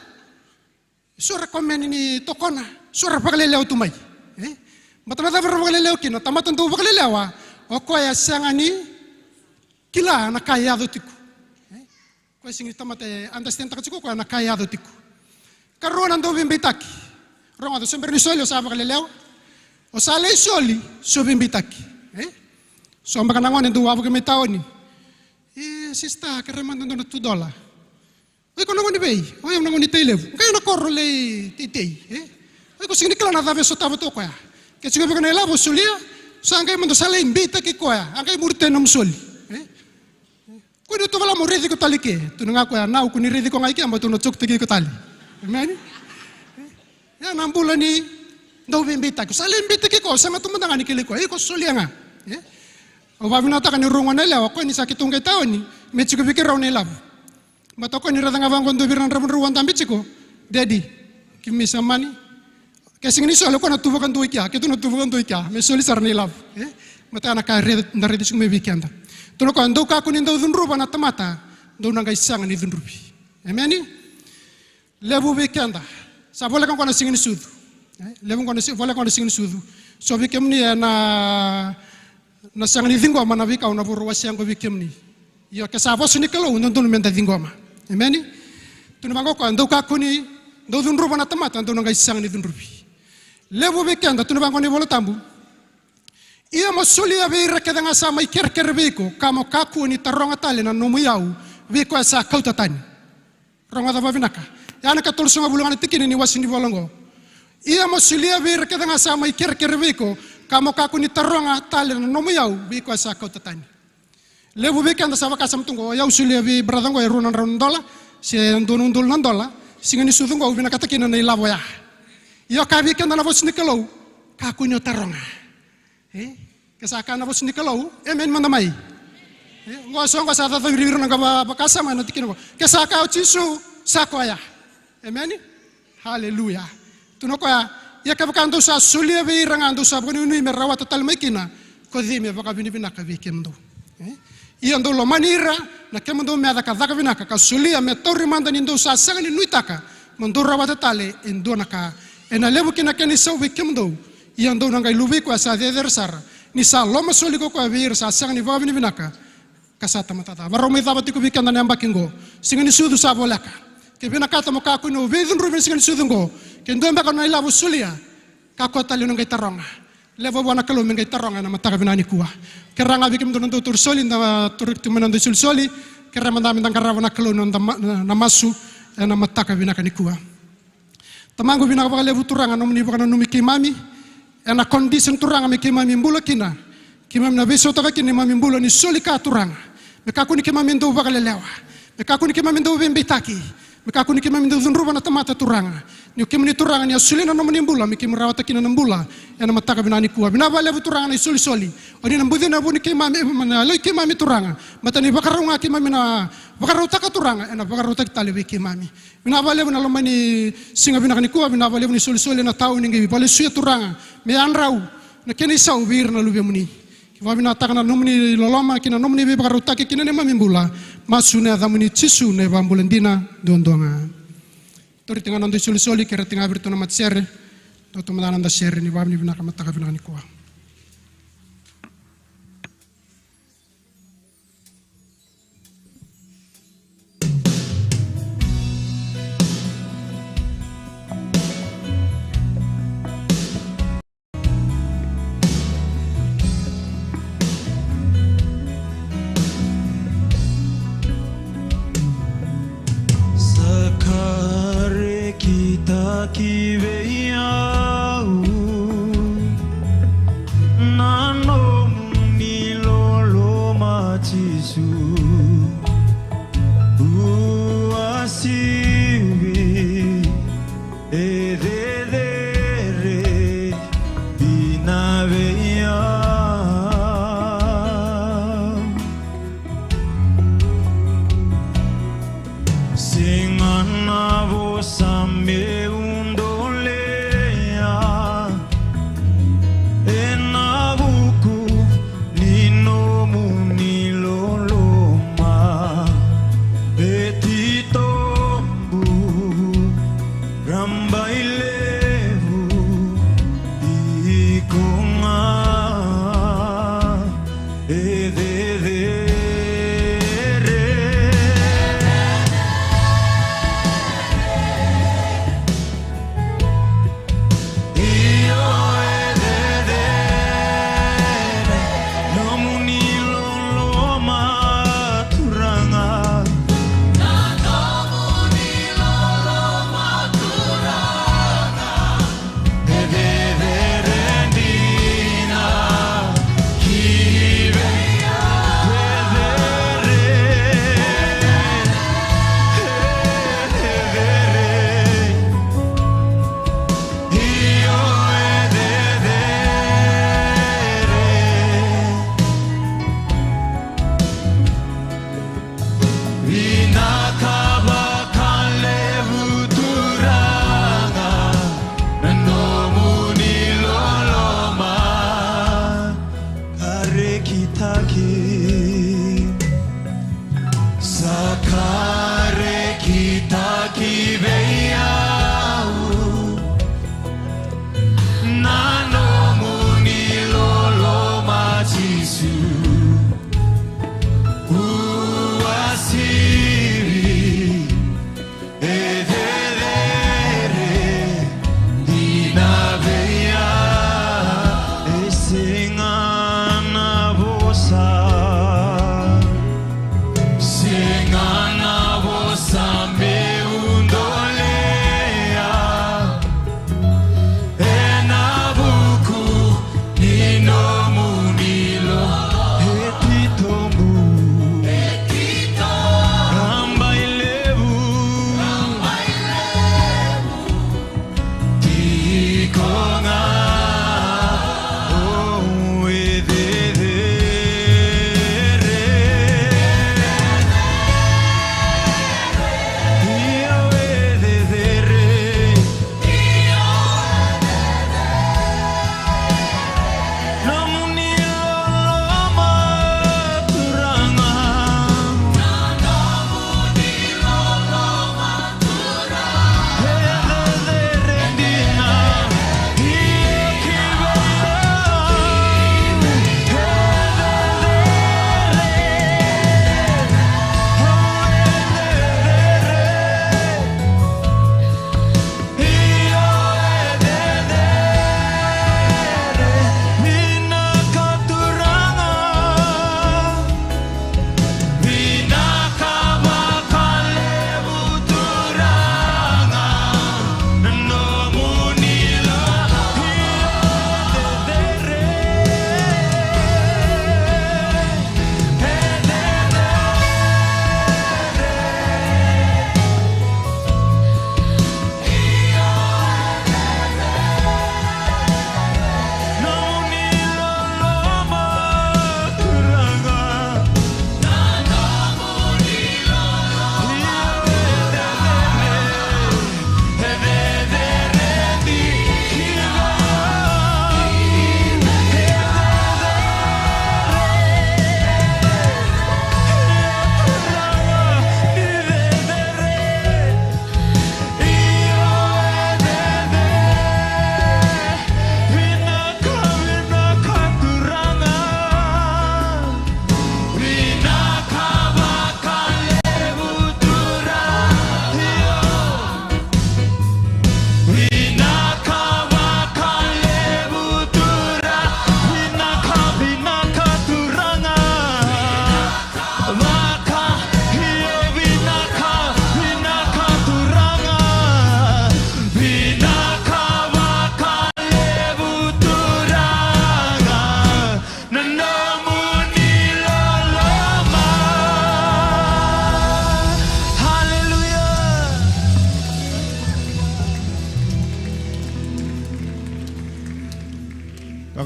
So ra komeni ni tokona, so ra vakalelewa tu mai. E? Baleta na cava ra vakalelewa kina, tamata dau vakalelewa, o koya sega ni kila na ka e yaco tiko. E? Koya sega ni tamata e understand taka tiko o koya na ka e yaco tiko. Karua na dau veibeitaki. Rogoca, so bera ni soli, o sa vakalelewa. O sa lai soli, so veibeitaki. E? So beka na gone dau wavoki mai taoni. E, sista, kerea mada dua na two dollar. O iko na gone vei? O yau na gone Tailevu. Qai na koro lai teitei, e? O iko sega ni kila na cava e sotava tu o koya. Ke tiko vei iko na ilavo, solia. Sa qai mada sa lai beitaki koya. A qai muri tu na nomu soli, e? Kua ni tovolea mo raici iko tale i ke. Tukuna ga o koya, nau, kua ni raici iko ga i ke, baleta au na joketaki iko tale. Emeni? Ia na bula ni dau veibeitaki. Sa lai beitaki koya, sega tu mada ga ni kilai koya. Iko solia ga, e? Au vakavinavinakataka ni rau gone yalewa, o koya ni sa keitou qai taoni me tiko vei keirau na ilavo. Baleta o koya ni raica ga vaqo dua vei ira na dravudravua dabe tiko, Daddy, give me some money. Ke sega ni soli, o koya na tu vakadua i kea, keitou na tu vakadua i kea me soli sara na ilavo, e? Baleta na ka e raica, da raica tiko mai vei keda. Tukuna o koya, dou kakua ni dau cudruva na tamata, dou na qai sega ni cudruvi. Emeni? Levu vei keda sa voleka oqo na siga ni sucu. E, levu oqo na si-, voleka oqo na siga ni sucu. So vei kemuni ena, na sega ni ciqoma na veika au na via wasea oqo vei kemuni. Io, ke sa vosa ni Kalou, dodonu meda ciqoma. Emeni? Tukuna vaqo o koya, dou kakua ni dau cudruva na tamata, dou na qai sega ni cudruvi. Levu vei keda, tukuna vaqo na iVolatabu. Ia mo solia vei ira kece ga sa mai kerekere vei iko, ka mo kakua ni taroga tale na nomu iyau vei koya sa kauta tani. Rogoca vakavinaka. Ya na ka tolusagavulu ga na tikina ni wase ni vola oqo. Ia mo solia vei ira kece ga sa mai kerekere vei iko, ka mo kakua ni taroga tale na nomu iyau vei koya sa kauta tani. Levu vei keda sa vakasama tu oqo, o yau solia vei brother oqo e rua na drau na dola, se dua na udolu na dola, siga ni sucu oqo au vinakata kina na ilavo ya. Ia o kaya vei keda na vosa ni Kalou, kakua ni o taroga. E? Ke sa kaya na vosa ni Kalou, emeni mada mai. E? Oqo so oqo sa cacau iriiri na ka va-, vakasama ena tikina oqo. Ke sa kaya o Jisu, sa koya. Emeni? Haleluya. Tukuna o koya, ia kevaka dou sa solia vei ira ga dou sa vakanuinui me rawata tale mai kina, ko cei me vakavinavinaka vei kemudou? E? Ia dou lomani ira na kemudou meca ka caka vinaka, ka solia me tauri mada ni dou sa sega ni nuitaka mo dou rawata tale e dua na ka. Ena levu kina kena isau vei kemudou, ia dou na qai luvei koya sa cecere sara, ni sa lomasoli ko koya vei ira sa sega ni vakavinavinaka, ka sa tamata ca. Varau mai cava tiko vei keda na yabaki oqo. Siga ni sucu sa voleka. Ke vinakata mo kakua ni o veicudruvi ena siga ni sucu oqo. Ke dua beka na ilavo solia, kakua tale ni o qai taroga. Leva vua na Kalou me qai taroga ena mataka vinaka nikua. Kerea ga vei kemudou na dau tauri soli, da tauri tiko mai na dau isolisoli. Kerea mada meda qarava na Kalou na noda ma-, na, na masu ena mataka vinaka nikua. Tamaqu, vinaka vakalevu Turaga nomuni vakananumi keimami ena condition Turaga me keimami bula kina. Keimami na veisautaka kina neimami bula ni soli ka Turaga. Me kakua ni keimami dau vakalelewa. Me kakua ni keimami dau veibeitaki. Me kakua ni keimami dau cudruva na tamata Turaga. Ni o kemuni Turaga ni a solia na nomuni bula me keimami rawata kina na bula ena mataka vinaka nikua. Vinaka vakalevu Turaga na isolisoli. O ni na bucina vua ni keimami, e, na yaloi keimami Turaga. Baleta ni vakarau ga keimami na vakarautaka Turaga, ena vakarautaki tale vei keimami. Vinaka vakalevu na loma ni siga vinaka nikua, vinaka vakalevu ni solisoli ena tau ni qai vakalesuya Turaga. Me yadrau na kena isau vei ira na luvemuni. Keimami vakavinakataka na nomuni loloma kei na nomuni veivakarautaki ki na neimami bula. Masu ena yacamuni Jisu na iVakabula dina duadua ga. Tauri tiko ga na noda isolisoli, kerea tiko ga vei iratou na matasere. Dou tomana na noda sere ni vakavinavinaka mataka vinaka nikua. Sa karekitaki vei au na nomuni loloma, Jisu. Uasivi e cecere dina vei au. Sega na vosa meu dolea ena vuku ni nomuni loloma. E titobu, rabailevu, iko ga e cecere. Io e cecere, nomuni loloma Turaga. Na nomuni loloma Turaga. E cecere dina ki vei au. E cecere, e cecere. Io e cecere. Vinaka vakalevu Turaga na nomuni loloma. Karekitaki, sa karekitaki vei au na nomuni loloma Jisu. Uasivi e cecere dina vei au. E sega na vosa, sega na vosa meu dolea ena vuku ni nomuni loloma. E titobu, e titobu,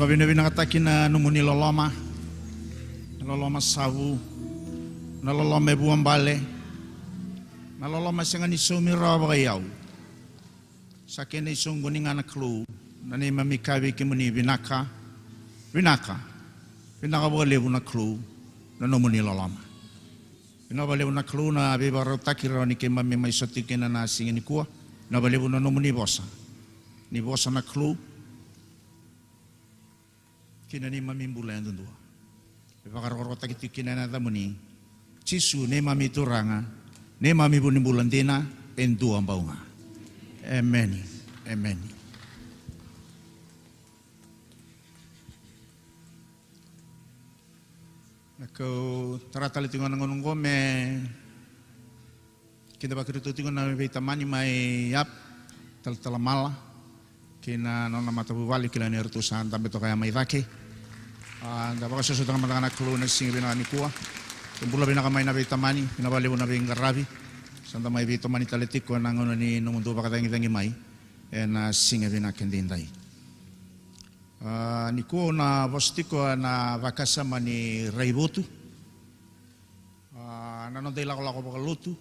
Vinavinakataki na nomuni loloma, na loloma savu, na loloma e vuabale, na loloma e sega ni saumi rawa vakaiyau. Sa kena isoqoni ga na Kalou na neimami kaya vei kemuni vinaka, vinaka, vinaka vakalevu na Kalou na nomuni loloma. Vinaka vakalevu na Kalou na veivakarautaki rawa ni keimami mai sota tiko kina na siga nikua. Vinaka vakalevu na nomuni vosa, ni vosa na Kalou ki na neimami bula yadudua. E vakarokorokotaki tiko kina na yacamuni Jisu, neimami Turaga, neimami vunibula dina e dua bau ga. Emeni. Emeni. Na kau tara tale tiko ga na gauna oqo me kida vakarautaki tiko na veitamani mai Yap, Talatala Mala, kei na nona matavuvale, kila ni ratou sa dabe toka ya mai cake. A, da vakasosomitaka mada ga na Kalou na siga vinaka nikua. Bula vinaka mai na veitamani, vinaka vakalevu na veiqaravi. Sa da mai veitomani tale tiko ena gauna ni nomudou vakacagicagi mai ena siga vinaka edaidai. A, nikua au na vosa tiko ena vakasama ni raivotu. A, na noda ilakolako vakalotu.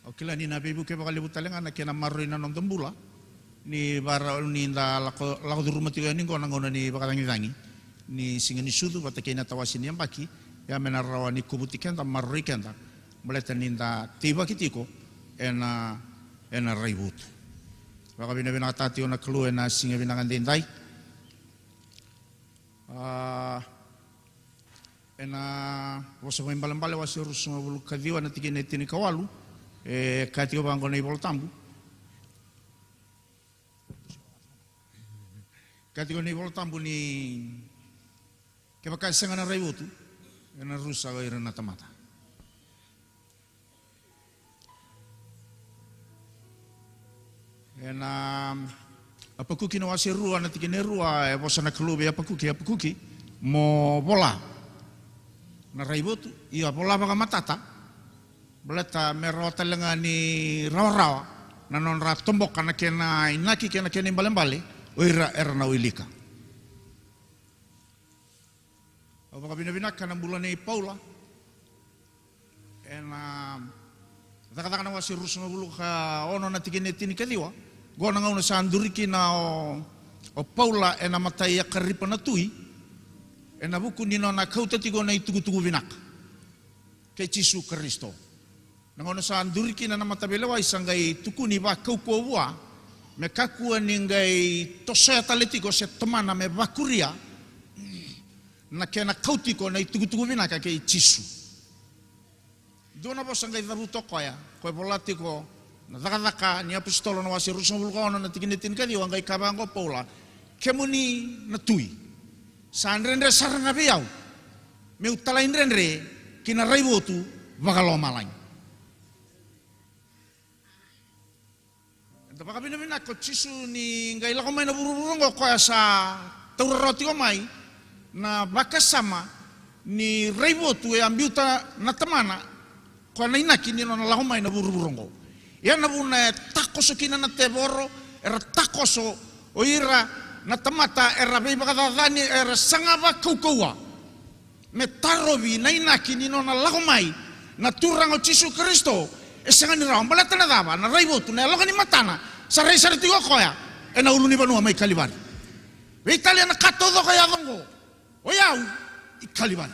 Au kila ni na veivuke vakalevu tale ga na kena maroroi na noda bula ni vakarau ni da lako, lako curuma tiko yani qo na gauna ni vakacagicagi ni siga ni sucu vata kei na tawase ni yabaki. Ia me na rawa ni kovuti keda, maroroi keda, baleta ni da teivaki tiko ena, ena raivotu. Vakavinavinakataka tiko na Kalou ena siga vinaka edaidai. A, ena Vosa Vakaibalebale wase ruasagavulu ka ciwa na tikina e tinikawalu, e kaya tiko vaqo na iVolatabu. Kaya tiko na iVolatabu ni kevaka e sega na raivotu, ena rusa o ira na tamata. Ena Apakuki na wase rua na tikina e rua, e vosa na Kalou vei Apakuki, Apakuki, mo vola na raivotu, ia vola vakamatata, baleta me rawa tale ga ni rawarawa na nodra toboka na kena inaki kei na kena ibalebale o ira era na wilika. Au vakavinavinaka na bula nei Paula ena Cakacaka na wase ruasagavulu ka ono na tikina e tinikaciwa. Qo na gauna sa duri kina o, o Paula ena matai Akaripa na tui, ena vuku ni nona kauta tiko na itukutuku vinaka kei Jisu Karisito. Na gauna sa duri kina na mataveilewai sa qai tukuni vakaukauwa vua me kakua ni qai tosoya tale tiko se tomana me vakuria na kena kau tiko na itukutuku vinaka kei Jisu. Dua na vosa qai cavuta o koya, koya e vola tiko na Cakacaka ni Apositolo na wase ruasagavulu ka ono na tikina e tinikaciwa, qai kaya vaqo o Paula: Kemuni na tui, sa dredre sara ga vei au meu talaidredre ki na raivotu vakalomalagi. Eda vakavinavinaka o Jisu ni qai lako mai na vuravura oqo, o koya sa taura rawa tiko mai na vakasama ni raivotu e a biuta na Tamana, koya na inaki ni nona lako mai na vuravura oqo. Ia na vuna e takoso kina na tevoro, era takoso o ira na tamata era veivakacacani, era saga vakaukauwa me tarovi na inaki ni nona lako mai na Turaga o Jisu Karisito. E sega ni rawa, baleta na cava? Na raivotu, na yaloka ni matana, sa rai sara tiko o koya ena ulunivanua mai Kalivari. Veitalia na ka taucoko e yaco oqo, o yau i Kalivari.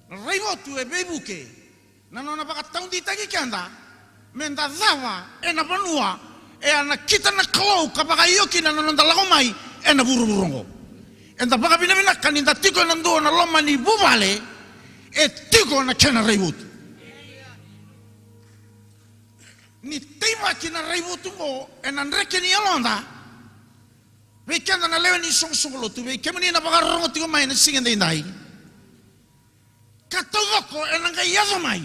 Na raivotu e veivuke na nona vakataudeitaki keda me da cava ena vanua e a nakita na Kalou ka vakaio kina na noda lako mai ena vuravura oqo. Eda vakavinavinaka ni da tiko ena dua na loma ni vuvale e tiko na kena raivotu. Ni teivaki na raivotu oqo ena dreke ni yaloda. Vei keda na lewe ni soqosoqo lotu, vei kemuni na vakarorogo tiko mai ena siga edaidai, ka taucoko ena qai yaco mai.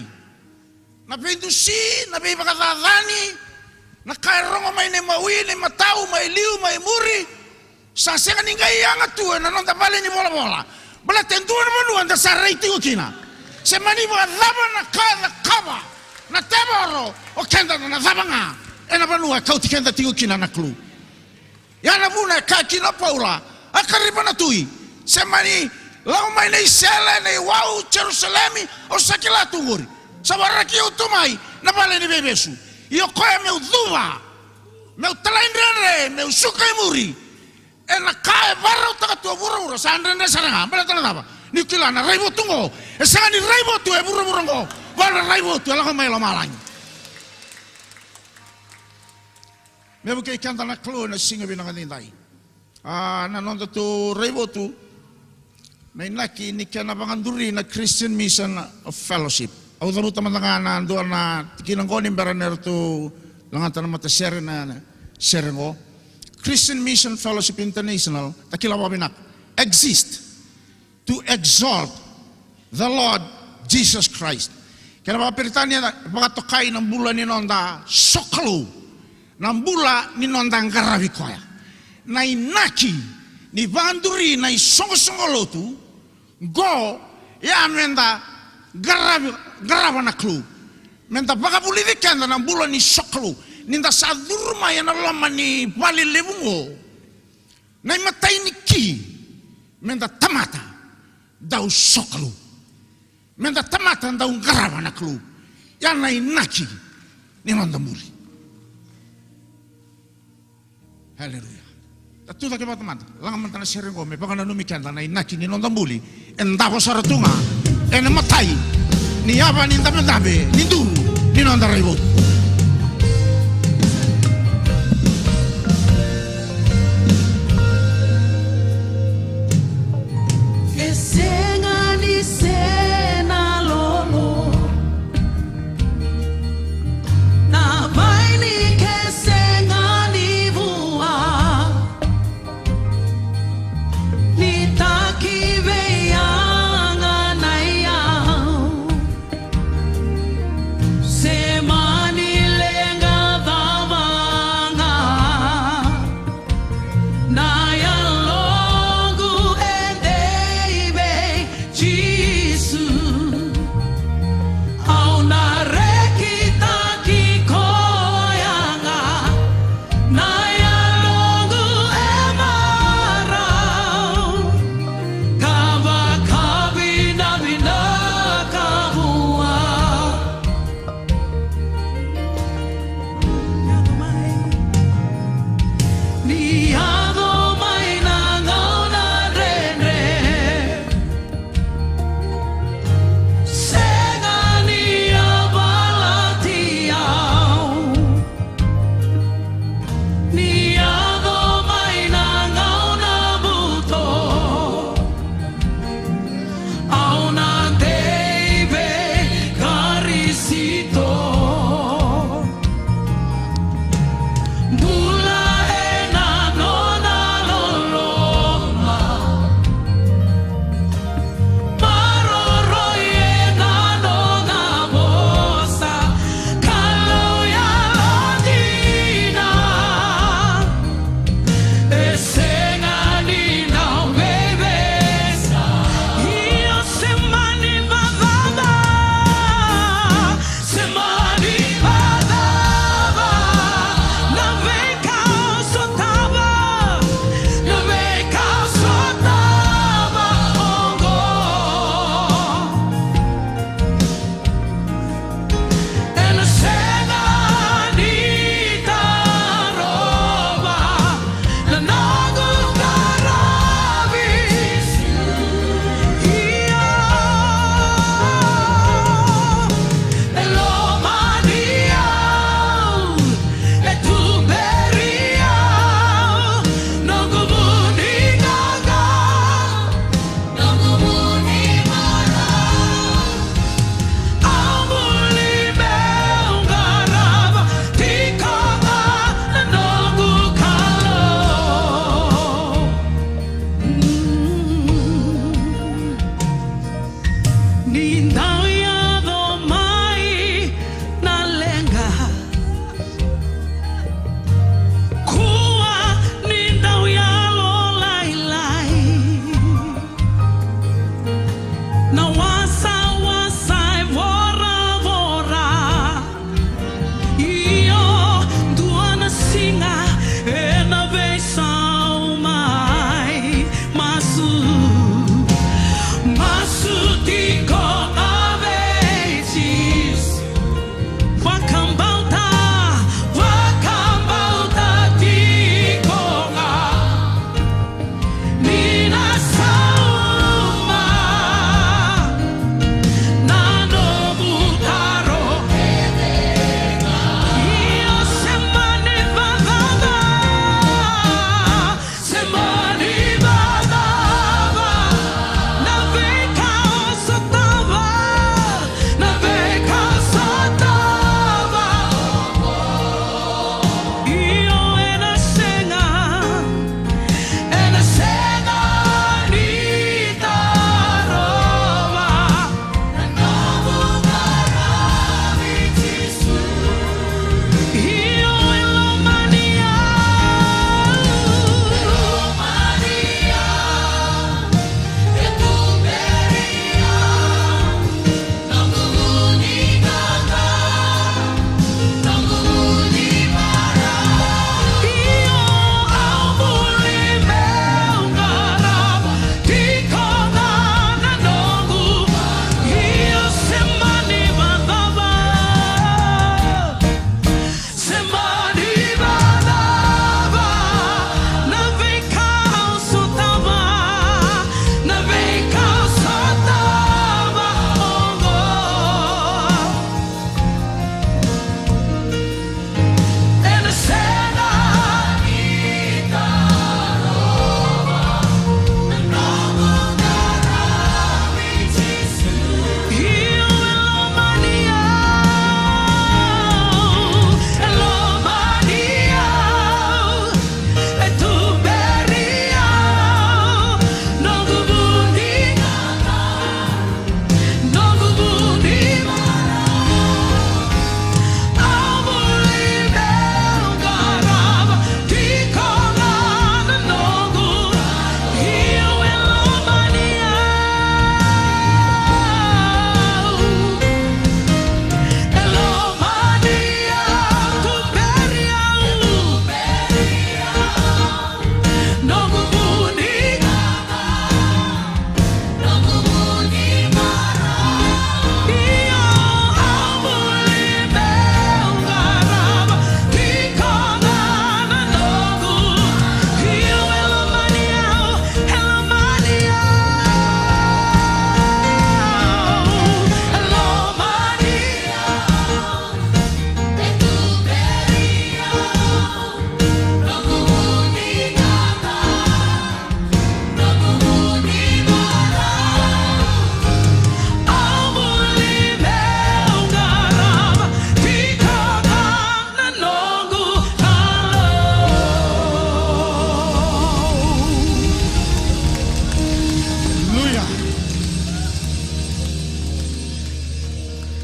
Na veidusi, na veivakacacani, na ka e rogo mai na imawi, na imatau, mai liu, mai muri, sa sega ni qai yaga tu ena noda vale ni volavola. Baleta e dua na vanua eda sa rai tiko kina. Se mani vakacava na ka e cakava na tevoro, o keda na cava ga ena vanua e kauti keda tiko kina na Kalou. Ia na vuna e kaya kina o Paula, A kariba na tui, se mani lako mai na isele, na iwau, Jerusalemi, au sa kila tu qori. Sa waraki au tu mai na vale ni veivesu. Io koya meu cuva, meu talaidredre, meu suka i muri. Ena ka e varautaka tu a vuravura, sa dredre sara ga, baleta na cava? Niu kila na raivotu qo e sega ni raivotu e vuravura qo, vua na raivotu e lako mai lomalagi. Me vukei keda na Kalou ena siga vinaka edaidai. A, na noda tu raivotu, na inaki ni kena vakaduri na Christian Mission Fellowship. Au cavuta mada ga na dua na tikina qo ni bera ni ratou lagata na matasere na, na sere qo. Christian Mission Fellowship International, da kila vakavinaka. Exist to exalt the Lord Jesus Christ. Kena vakaperitania, vakatokai na bula ni noda sokalou, na bula ni noda qaravi koya. Na inaki ni vakaduri na isoqosoqo lotu qo, ia meda qaravi, qarava na Kalou. Meda vakavulici keda na bula ni sokalou. Nida sa curu mai ena loma ni vale levu qo, na imatai ni ki, meda tamata dau sokalou. Meda tamata dau qarava na Kalou. Ia na inaki ni noda buli. Aleluya. Da tu cake vata mada. Laga mada na sere qo me vakananumi keda na inaki ni noda buli. E davo sara tu ga ena imatai ni yava ni dabedabe ni duru ni noda raivotu. E sega ni se na lolo, na vaini ke sega ni vua, ni taki vei yaga na iyau. Se mani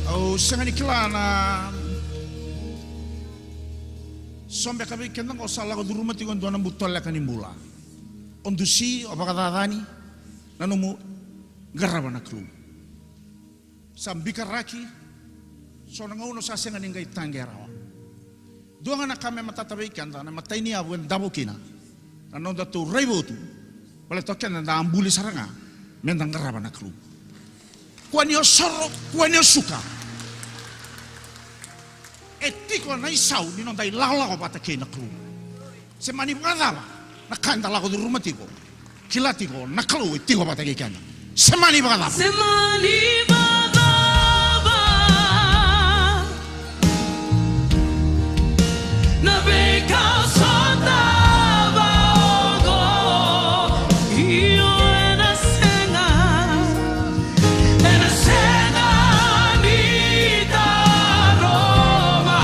Au sega ni kila na so beka vei keda qo sa lako curuma tiko e dua na butoleka ni bula. O dusi, o vakacacani na nomu qarava na Kalou. Sa bikaraki, so na gauna sa sega ni qai taqe rawa. Dua ga na ka me matata vei keda, na imatai ni yavu e davo kina na nodatou raivotu. Baleta o keda da a buli sara ga me da qarava na Kalou. Kua ni o soro, kua ni o suka. E tiko na isau ni noda ilakolako vata kei na Kalou. Se mani vakacava na ka eda lako curuma tiko, kila tiko na Kalou e tiko vata kei keda. Se mani vakacava. Se mani vakacava na veika au sotava oqo, io ena sega, ena sega ni tarova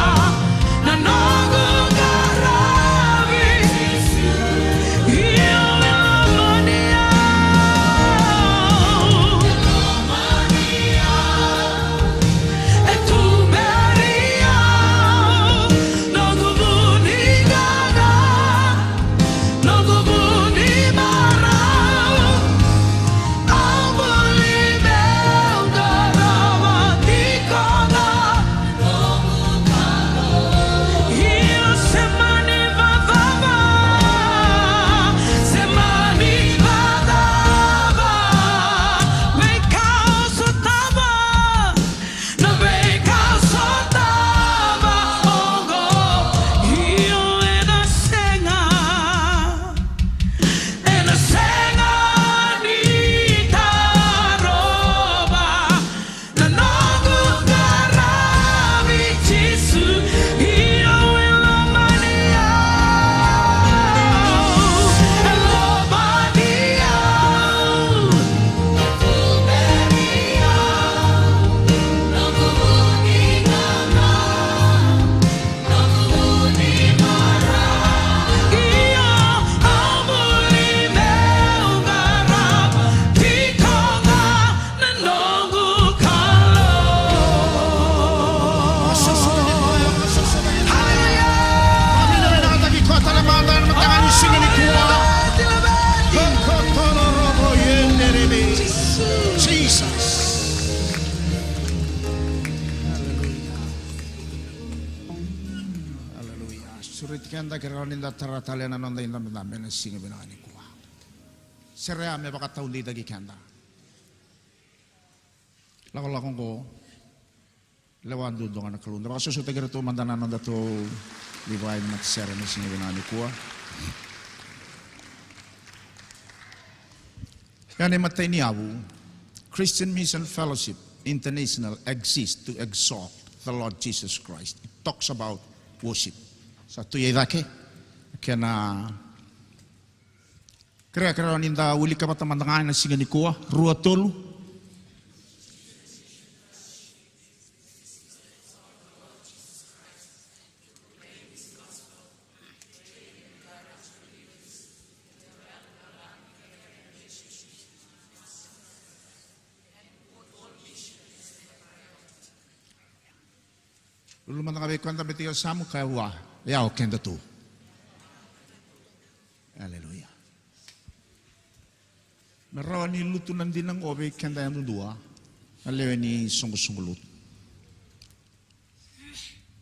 na noqu qaravi. Io e lomani au, e tuberi au, noqu vu ni gaga, noqu vu ni marau. Au buli meu qarava tiko ga. Io, se mani vakacava, se mani vakacava, veika au sotava, na veika au sotava oqo, io ena sega, ena sega ni tarova na noqu qaravi. Jisu, io e lomani au, e lomani au. Jesus. Aleluya. Aleluya. Sureti keda, kerea ni da tara tale na noda idabedabe ena siga vinaka nikua. Sere ya me vakataudeitaki keda. Lakolako oqo, lewa duadua ga na Kalou. Da vakasosotaki iratou mada na nodatou Levi na matasere ena siga vinaka nikua. Ya na imatai ni yavu, Christian Mission Fellowship International exists to exalt the Lord Jesus Christ. It talks about worship. Sa tu i cake, kena, kerea, kerea ni da wilika vata mada ga ena siga nikua, rua, tolu. Lulu mada ga vei keda me tiko e yasamu, kaya vua, ya o keda tu. Aleluya. Me rawa ni lutu na dina oqo vei keda yadudua na lewe ni soqosoqo lotu.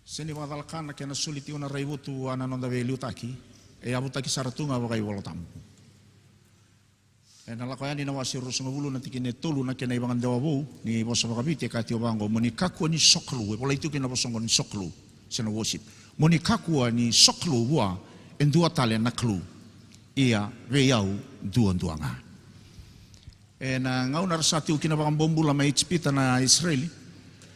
Se ni vakacalaka na kena soli tiko na raivotu vua na noda veiliutaki, e yavutaki sara tu ga vakaivolatabu. Ena Lako Yani na wase ruasagavulu na tikina e tolu, na kena ivakadewa vou ni vosa vakaviti e kaya tiko vaqo: Mo ni kakua ni sokalou. E volai tiko kina na vosa oqo ni sokalou, se na worship. Mo ni kakua ni sokalou vua e dua tale na kalou, ia vei au duadua ga. Ena gauna era sa tiko kina vakabobula mai Ijipita na Isireli,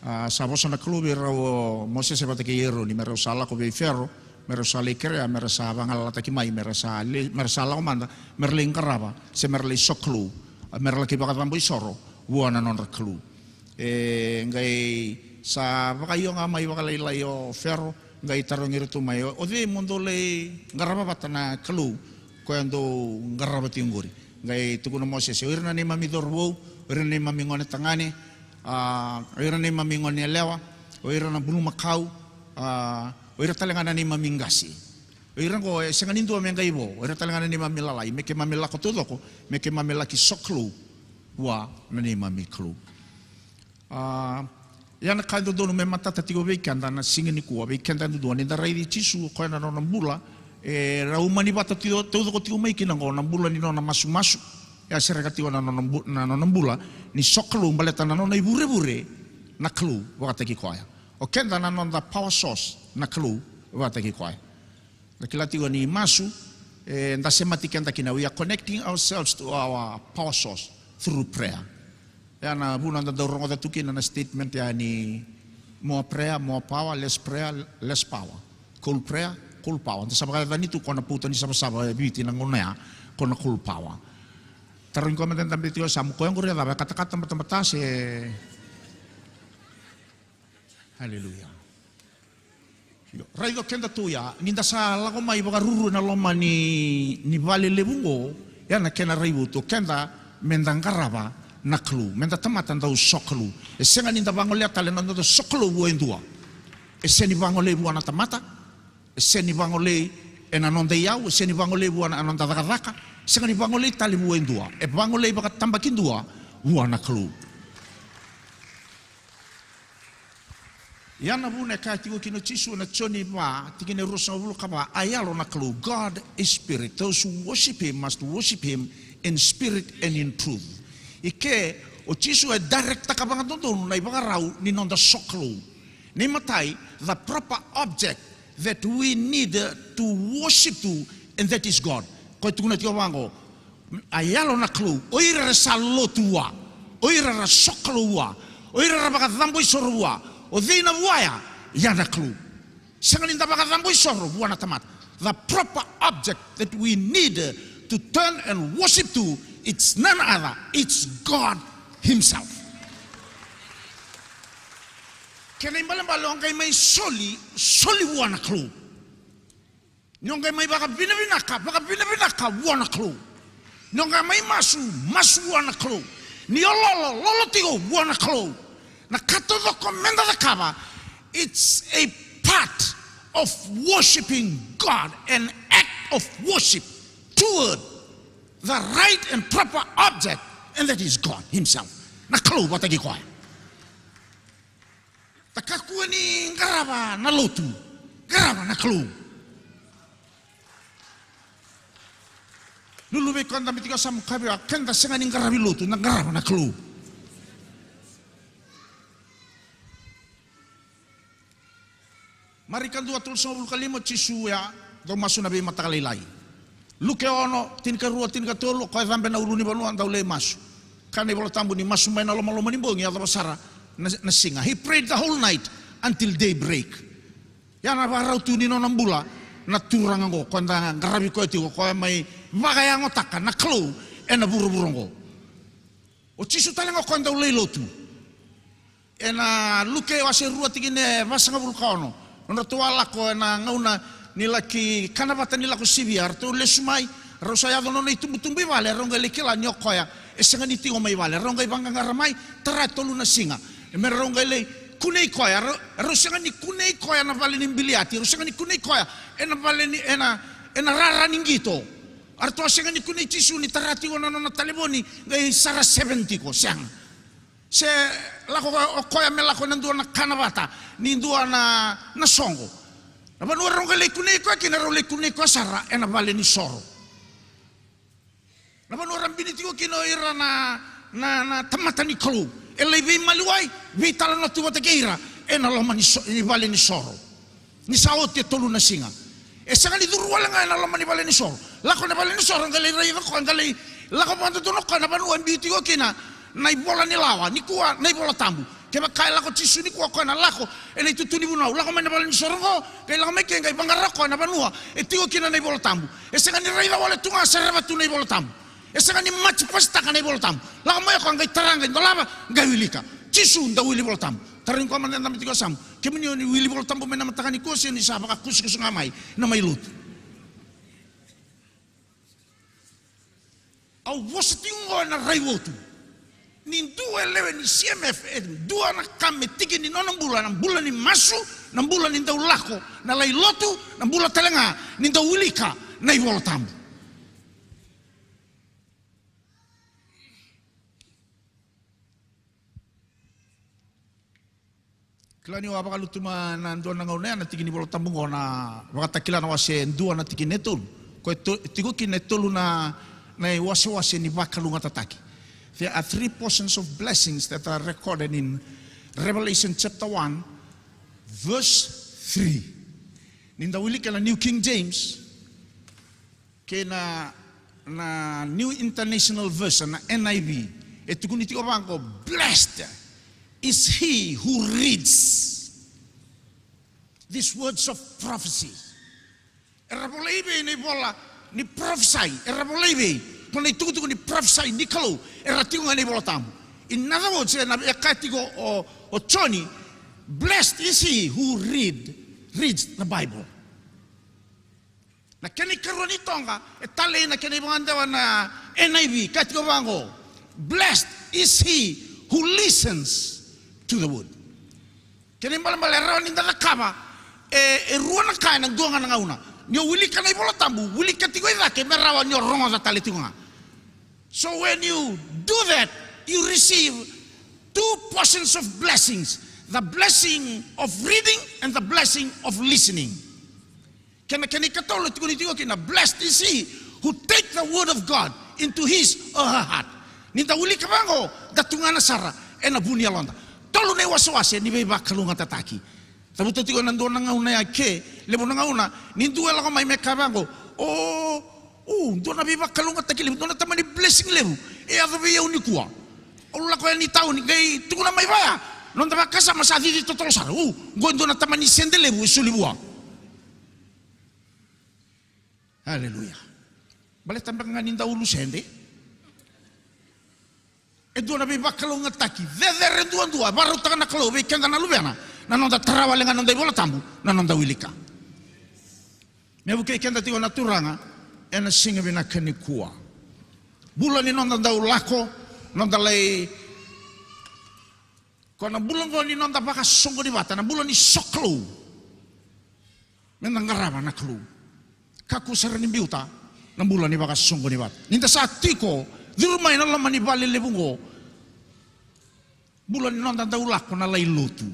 a, sa vosa na Kalou vei rau o Mosese vata kei Eroni, me rau sa lako vei Fero, me rau sa lai kerea me ra sa vagalalataki mai, me ra sa lai, me ra sa lako mada me ra lai qarava, se me ra lai sokalou, a, me ra laki vakacabo isoro vua na nodra Kalou. E qai sa vakaio ga mai vakalailai o Fero, qai tarogi iratou mai, o, o cei mo dou lai qarava vata na Kalou koya dou qarava tiko oqori? Qai tukuna o Mosese, o ira na neimami cauravou, o ira na neimami gone tagane, A, o ira neimami gone yalewa, o ira na bulumakau, a, o ira tale ga na neimami qase. O ira oqo e sega ni dua me qai vo, o ira tale ga na neimami lalai, me keimami lako taucoko, me keimami laki sokalou vua na neimami Kalou. A, ia na ka e dodonu me matata tiko vei keda na siga nikua, vei keda yadudua, ni da raici Jisu, o koya na nona bula e rau mani vata tiko, taucoko tiko mai kina oqo na bula ni nona masumasu. E a sereka tiko na nona bu-, na nona bula ni sokalou baleta na nona ivurevure na Kalou vakataki koya. O keda na noda power source na Kalou vakataki koya. Da kila tiko ni masu, e, da semati keda kina. We are connecting ourselves to our power source through prayer. Ya na vuna da dau rogoca tu kina na statement ya ni more prayer, more power, less prayer, less power. Cold prayer, cold power. Da sa vakayacani tu ko na pauta ni savasava e Viti na gauna ya, ko na cold power. Tarogi koya mada e dabe tiko e yasamu, koya oqori e cava, e katakata, batabata se? Aleluya. Io, raica o keda tu ya, ni da sa lako mai vakaruru ena loma ni, ni vale levu oqo, ya na kena raivotu o keda me da qarava na Kalou, me da tamata dau sokalou. E sega ni da vagolea tale na noda sokalou vua e dua. E sega ni vagolei vua na tamata, e sega ni vagolei ena noda iyau, e sega ni vagolei vua na noda cakacaka, e sega ni vagolei tale vua e dua. E vagolei vakatabakidua vua na Kalou. Ia na vuna e kaya tiko kina o Jisu ena Joni va, tikina e ruasagavulu ka va, a yalo na Kalou, God is spirit. Those who worship him must worship him in spirit and in truth. I ke o Jisu e directaka vakadodonu na ivakarau ni noda sokalou. Na imatai, the proper object that we need to worship to, and that is God. Koya e tukuna tiko vaqo, a yalo na Kalou, o ira era sa lotu vua, o ira era sokalou vua, o ira era vakacabo isoro vua. O cei na vua ya? Ya na Kalou. Sega ni da vakacabo isoro vua na tamata. The proper object that we need to turn and worship to, it's none other, it's God himself. Kena ibalebale o qai mai soli, soli vua na Kalou. Ni o qai mai vakavinavinaka, vakavinavinaka vua na Kalou. Ni o qai mai masu, masu vua na Kalou. Ni o lolo, lolo tiko vua na Kalou. Na ka taucoko me da cakava, it's a part of worshiping God, an act of worship toward the right and proper object, and that is God himself. Na Kalou vakataki koya. Da kakua ni qarava na lotu, qarava na Kalou. Lulu vei koya dabe tiko e yasamu, kaya vei koya, keda sega ni qaravi lotu, da qarava na Kalou. Marika dua, tolusagavulu ka lima, o Jisu ya, dau masu na veimataka lailai. Luke ono, tinikarua, tinikatolu, o koya cabe na ulunivanua, dau lai masu. Kaya na iVola Tabu ni masu mai na lomaloma ni bogi, yacova sara na, na siga. He prayed the whole night until daybreak. Ya na vakarau tu ni nona bula na turaga oqo, koya da qaravi koya tiko, koya mai vakayagotaka na Kalou ena vuravura oqo. O Jisu tale ga o koya dau lai lotu. Ena Luke wase rua tikina e vasagavulu ka ono. Nodratou a lako ena gauna ni laki kana vata ni lako sivia, ratou lesu mai, rau sa yaco nona itubutubu i vale, rau qai lai kila ni o koya e sega ni tiko mai vale, rau qai vaqaqara mai, tara e tolu na siga. Me rau qai lai kunei koya, rau, rau sega ni kunei koya na vale ni biliati, rau sega ni kunei koya ena vale ni, ena, ena rara ni qito. Ratou a sega ni kunei Jisu ni tara tiko na nona talevoni, qai sara seven tiko, sega. Se lako o koya me lako ena dua na kana vata ni dua na, na soqo. Na vanua rau qai lai kunei koya kina, rau lai kunei koya sara ena vale ni soro. Na vanua ra bini tiko kina o ira na, na, na tamata ni Kalou. E lai veimaliwai, veitalanoa tu vata kei ira ena loma ni so-, ni vale ni soro. Ni sa oti e tolu na siga. E sega ni curu wale ga ena loma ni vale ni soro. Lako na vale ni soro, qai lai raica koya, qai lai lako vakadodonu koya na vanua e biu tiko kina na ivola ni lawa, nikua na iVola Tabu. Kevaka e lako Jisu nikua, o koya na lako ena itutu ni vunau. Lako mai na vale ni soro oqo, qai lako mai ke, qai vaqara koya na vanua e tiko kina na iVola Tabu. E sega ni raica wale tu ga, sarava tu na iVola Tabu. E sega ni maji pasitaka na iVola Tabu. Lako mai o koya qai tara, qai dolava, qai wilika. Jisu, dau wili Vola Tabu. Tarogi koya mada e dabe tiko e yasamu, kemuni o ni wili Vola Tabu mai na mataka nikua se ni sa vakakusakusa ga mai na mai lotu? Au vosa tiko oqo ena raivotu. Ni dua e lewe ni C M F, e dua na ka me tiki ni nona bula, na bula ni masu, na bula ni dau lako, na lai lotu, na bula tale ga ni dau wilika na iVola Tabu. Kila niu a vakalutuma na dua na gauna ya na tiki ni Vola Tabu oqo, na Vakatakila na wase dua na tikina e tolu. Ko e to-, tiko kina e tolu na, na iwasewase ni vakalougatataki. There are three portions of blessings that are recorded in Revelation chapter one, verse three. Ni da wilika na New King James, kei na, na New International Version, na N I V, e tukuni tiko vaqo, "Blessed is he who reads these words of prophecy." Era volai vei na ivola ni parofisai, era volai vei, ko na itukutuku ni parofisai ni Kalou, era tiko ga na iVola Tabu. In other words, e na, e kaya tiko o, o Joni, "Blessed is he who read, reads the Bible." Na kena ikarua ni toqa, e talei na kena ivakadewa na N I V, ka tiko vaqo, "Blessed is he who listens to the word." Kena ibalebale e rawa ni da cakava e, e rua na ka ena dua ga na gauna. Ni o wilika na iVola Tabu, wilika tiko i cake me rawa ni o rogoca tale tiko ga. So when you do that, you receive two portions of blessings, the blessing of reading and the blessing of listening. Kena, kena ikatolu e tukuni tiko kina, "Blessed is he who take the word of God into his or her heart." Ni da wilika vaqo, da tugana sara ena vu ni yaloda. Tolu na iwasewase ni veivakalougatataki. Cavuta tiko ena dua na gauna ya ke, levu na gauna, ni dua e lako mai me kaya vaqo, "O, o, dua na veivakalougatataki levu, dua na tamani blessing levu e yaco vei au nikua. Au lako yani tauni, qai tukuna mai vaya, noda vakasama sa cici totolo sara. O, qo e dua na tamani sede levu e soli vua." Aleluya. Baleta beka ga ni da ulu sede. E dua na veivakalougatataki cecere duadua e vakarautaka na Kalou vei keda na luvena, na noda tara wale ga na noda iVola Tabu, na noda wilika. Me vukei keda tiko na Turaga ena siga vinaka nikua. Bula ni noda dau lako, noda lai, ko na bula oqo ni noda vakasoqoni vata, na bula ni sokalou. Me da qarava na Kalou. Kakua sara ni biuta na bula ni vakasoqoni vata. Ni da sa tiko, curu mai na loma ni vale levu oqo. Bula ni noda dau lako na lai lotu.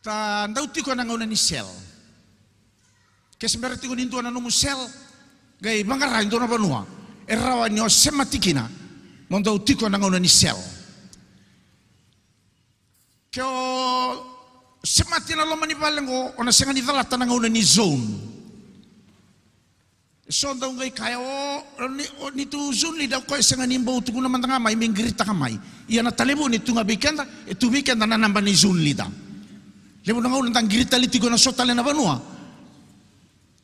Da dau tiko ena gauna ni cell. Ke se bera tiko ni dua na nomu cell, qai vaqara e dua na vanua, e rawa ni o semati kina mo dau tiko ena gauna ni cell. Ke o semati ena loma ni vale oqo, o na sega ni calata na gauna ni zone. E so dau qai kaya, "O, o ni, o ni tu zone leader, o koya e sega ni bau tukuna mada ga mai me qiritaka mai." Ia na talevoni e tu ga vei keda, e tu vei keda na naba ni zone leader. Levu na gauna da qiri tale tiko ena so tale na vanua.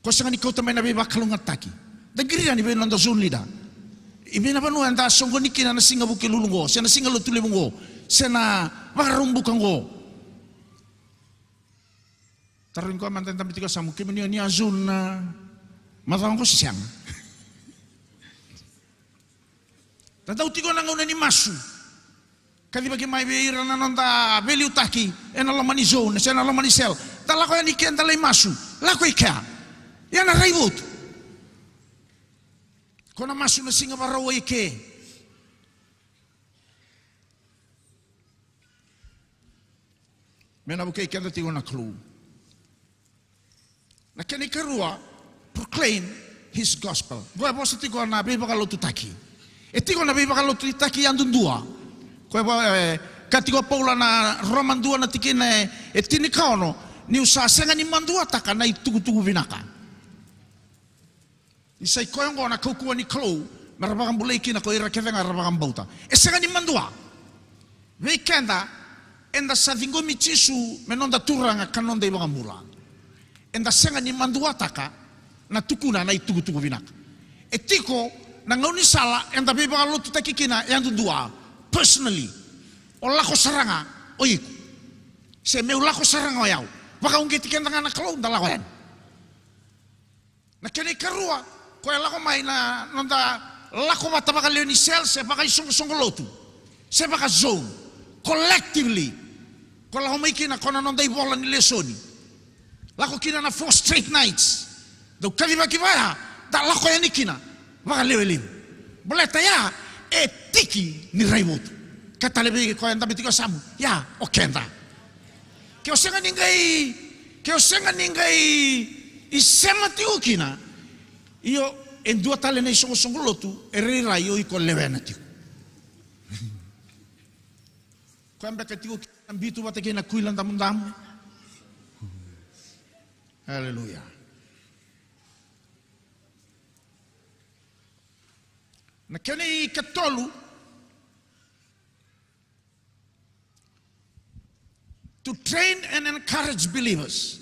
Ko sega ni kauta mai na veivakalougatataki. Da qiri yani vei noda zone leader. I vei na vanua eda soqoni kina na siga Vukelulu oqo, se na siga Lotulevu oqo, se na Vakaraubuka oqo. Tarogi koya mada e dabe tiko yasamu, "Kemuni o ni a zone na macawa oqo se sega?" Da dau tiko na gauna ni masu. Kacivaki mai vei ira na noda veiliutaki ena loma ni zone se na loma ni cell. Da lako yani ke da lai masu. Lako i kea. Ia na raivotu. Ko na masu na siga Vakarauwai ke. Me na vukei keda tiko na Kalou. Na kena ikarua, proclaim his gospel. Qo e vosa tiko na veivakalotutaki. E tiko na veivakalotutaki yadudua. Ko e vo-, e, ka tiko Paula na Roma dua na tikina e, e tinikaono, niu sa sega ni maduataka na itukutuku vinaka. Ni sa i koya oqo na kaukauwa ni Kalou, me ra vakabulai kina ko ira kece ga era vakabauta. E sega ni madua. Vei keda, eda sa ciqomi Jisu me noda Turaga ka noda iVakabula. Eda sega ni maduataka na tukuna na itukutuku vinaka. E tiko na gaunisala eda veivakalotutaki kina yadudua, personally. O lako sara ga o iko. Se meu lako sara ga o yau. Vakauqeti keda ga na Kalou, da lako yani. Na kena ikarua, ko e lako mai na noda lako vata vakalewe ni cell, se vakaisoqosoqo lotu, se vaka-Zoom, collectively. Ko lako mai kina ko na noda ivola ni lesoni. Lako kina na four straight nights. Dau kacivaki vaya, da lako yani kina vakalewe levu. Baleta ya e tiki ni raivotu. Ka tale vei koya e dabe tiko e yasamu, ya o keda. Ke o sega ni qai, ke o sega ni qai isema tiko kina, io, e dua tale na isoqosoqo lotu e rairai o iko lewena tiko. Koya beka tiko kina na bitu vata kei na kuila damudamu. Aleluya. Na kena ikatolu, to train and encourage believers.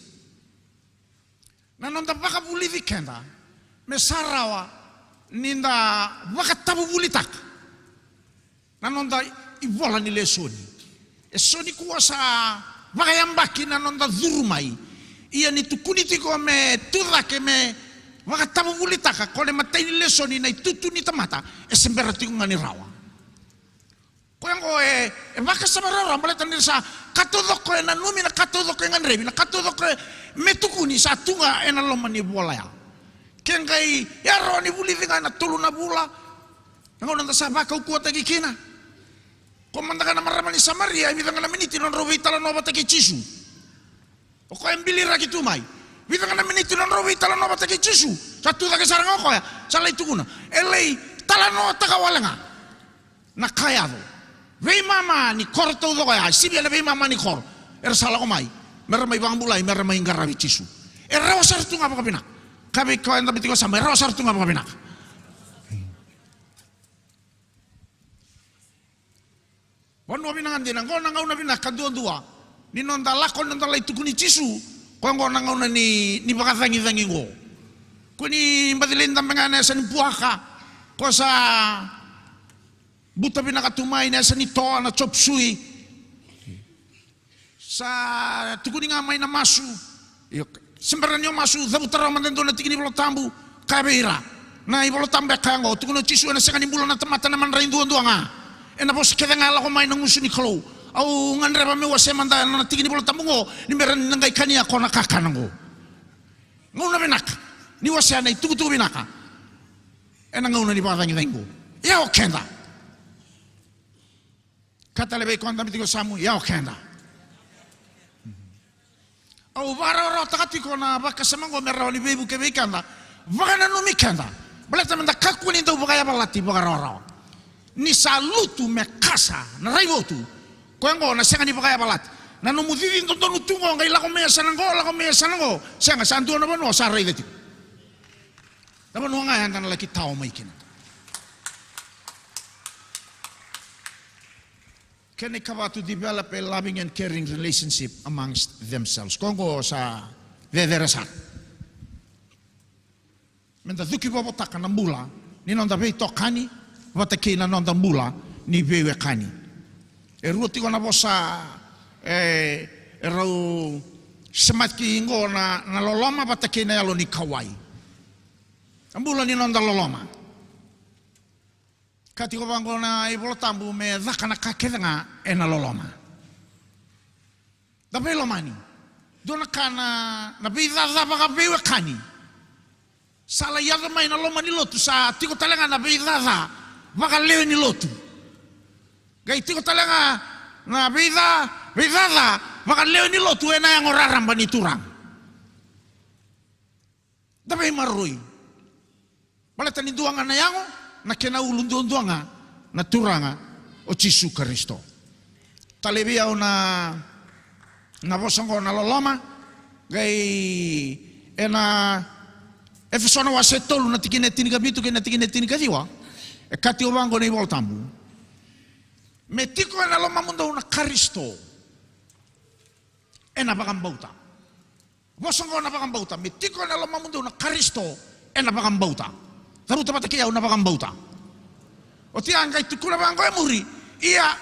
Na noda vakavulici keda me sa rawa ni da vakatavuvulitaka na noda ivola ni lesoni. E so nikua sa vakayabaki na noda curu mai. Ia ni tukuni tiko me tu cake me vakatavuvulitaka ko na imatai ni lesoni na itutu ni tamata, e se bera tiko ga ni rawa. Koya oqo e, e vakasama rawarawa baleta ni ra sa ka taucoko e nanumi, na ka taucoko e gadrevi, na ka taucoko e me tukuni sa tu ga ena loma ni vola ya. Ke qai e rawa ni vulici ga ena tolu na vula, na gauna da sa vakaukauwataki kina. Ko mada ga na marama ni Samaria, e vica ga na miniti na nodrau veitalanoa vata kei Jisu. O koya e biliraki tu mai. Vica ga na miniti na nodrau veitalanoa vata kei Jisu. Sa tu cake sara ga o koya, sa lai tukuna. E lai talanoataka wale ga na ka yaco. Veimama ni koro taucoko ya, sivia na veimama ni koro. Era sa lako mai me ra mai vakabulai, me ra mai qaravi Jisu. E rawa sara tu ga vakavinaka. Ka vei koya e dabe tiko e yasamu, e rawa sara tu ga vakavinaka. Vanua vinaka dina, oqo na gauna vinaka duadua ni noda lako, ni noda lai tukuni Jisu. Koya oqo na gauna ni, ni vakacagicagi oqo. Ko ni baci lai dabe ga ena yasa ni buaka, ko sa buta vinaka tu mai na yasa ni toa, na chop suey. Sa tukuni ga mai na masu. Io, se bera ni o masu, cavuta rawa mada e dua na tiki ni Vola Tabu. Kaya vei ira, na iVola Tabu e kaya oqo, tukuna o Jisu, ena sega ni bula na tamata ena madrai duadua ga, ena vosa kece ga e lako mai na gusu ni Kalou. Au gadreva meu wasea mada na tiki ni Vola Tabu oqo ni bera ni na qai kania ko na kakana oqo. Gauna vinaka ni wasea na itukutuku vinaka ena gauna ni vakacagicagi oqo. Ia o keda. Ka tale vei koya dabe tiko e yasamu, ia o keda. Au vakarawarawataka tiko na vakasama oqo me rawa ni veivuke vei keda, vakananumi keda. Baleta meda kakua ni dau vakayavalati vakarawarawa. Ni sa lutu me kasa na raivotu, koya oqo na sega ni vakayavalati. Na nomu cici dodonu tu oqo, qai lako mai yasana oqo, lako mai yasana oqo. Sega, sa dua na vanua sa raica tiko. Na vanua ga eda na laki tao mai kina. Kena ikava, to develop a loving and caring relationship amongst themselves. Koya oqo sa cecere sara. Meda cuki vovotaka na bula ni noda veitokani vata kei na noda bula ni veiwekani. E rua tiko na vosa e, e rau semati oqo na, na loloma vata kei na yalo ni kauwai. Na bula ni noda loloma. Ka tiko vaqo na iVola Tabu me caka na ka kece ga ena loloma. Da veilomani. Dua na ka na, na veicaca vakaveiwekani. Sa lai yaco mai na loma ni lotu, sa tiko tale ga na veicaca vakalewe ni lotu. Qai tiko tale ga na veica, veicaca vakalewe ni lotu ena yago raraba ni Turaga. Da veimaroroi. Baleta ni dua ga na yago, na kena ulu duadua ga na Turaga o Jisu Karisito. Talei vei au na, na vosa oqo na loloma, qai ena Efeso na wase e tolu na tikina e tinikavitu kei na tikina e tinikaciwa. E kaya tiko vaqo na iVola Tabu: Me tiko ena lomamudou na Karisito ena vakabauta. Vosa oqo na vakabauta, me tiko ena lomamudou na Karisito ena vakabauta. Cavuta vata kei au na vakabauta. Oti ya qai tukuna vaqo e muri, ia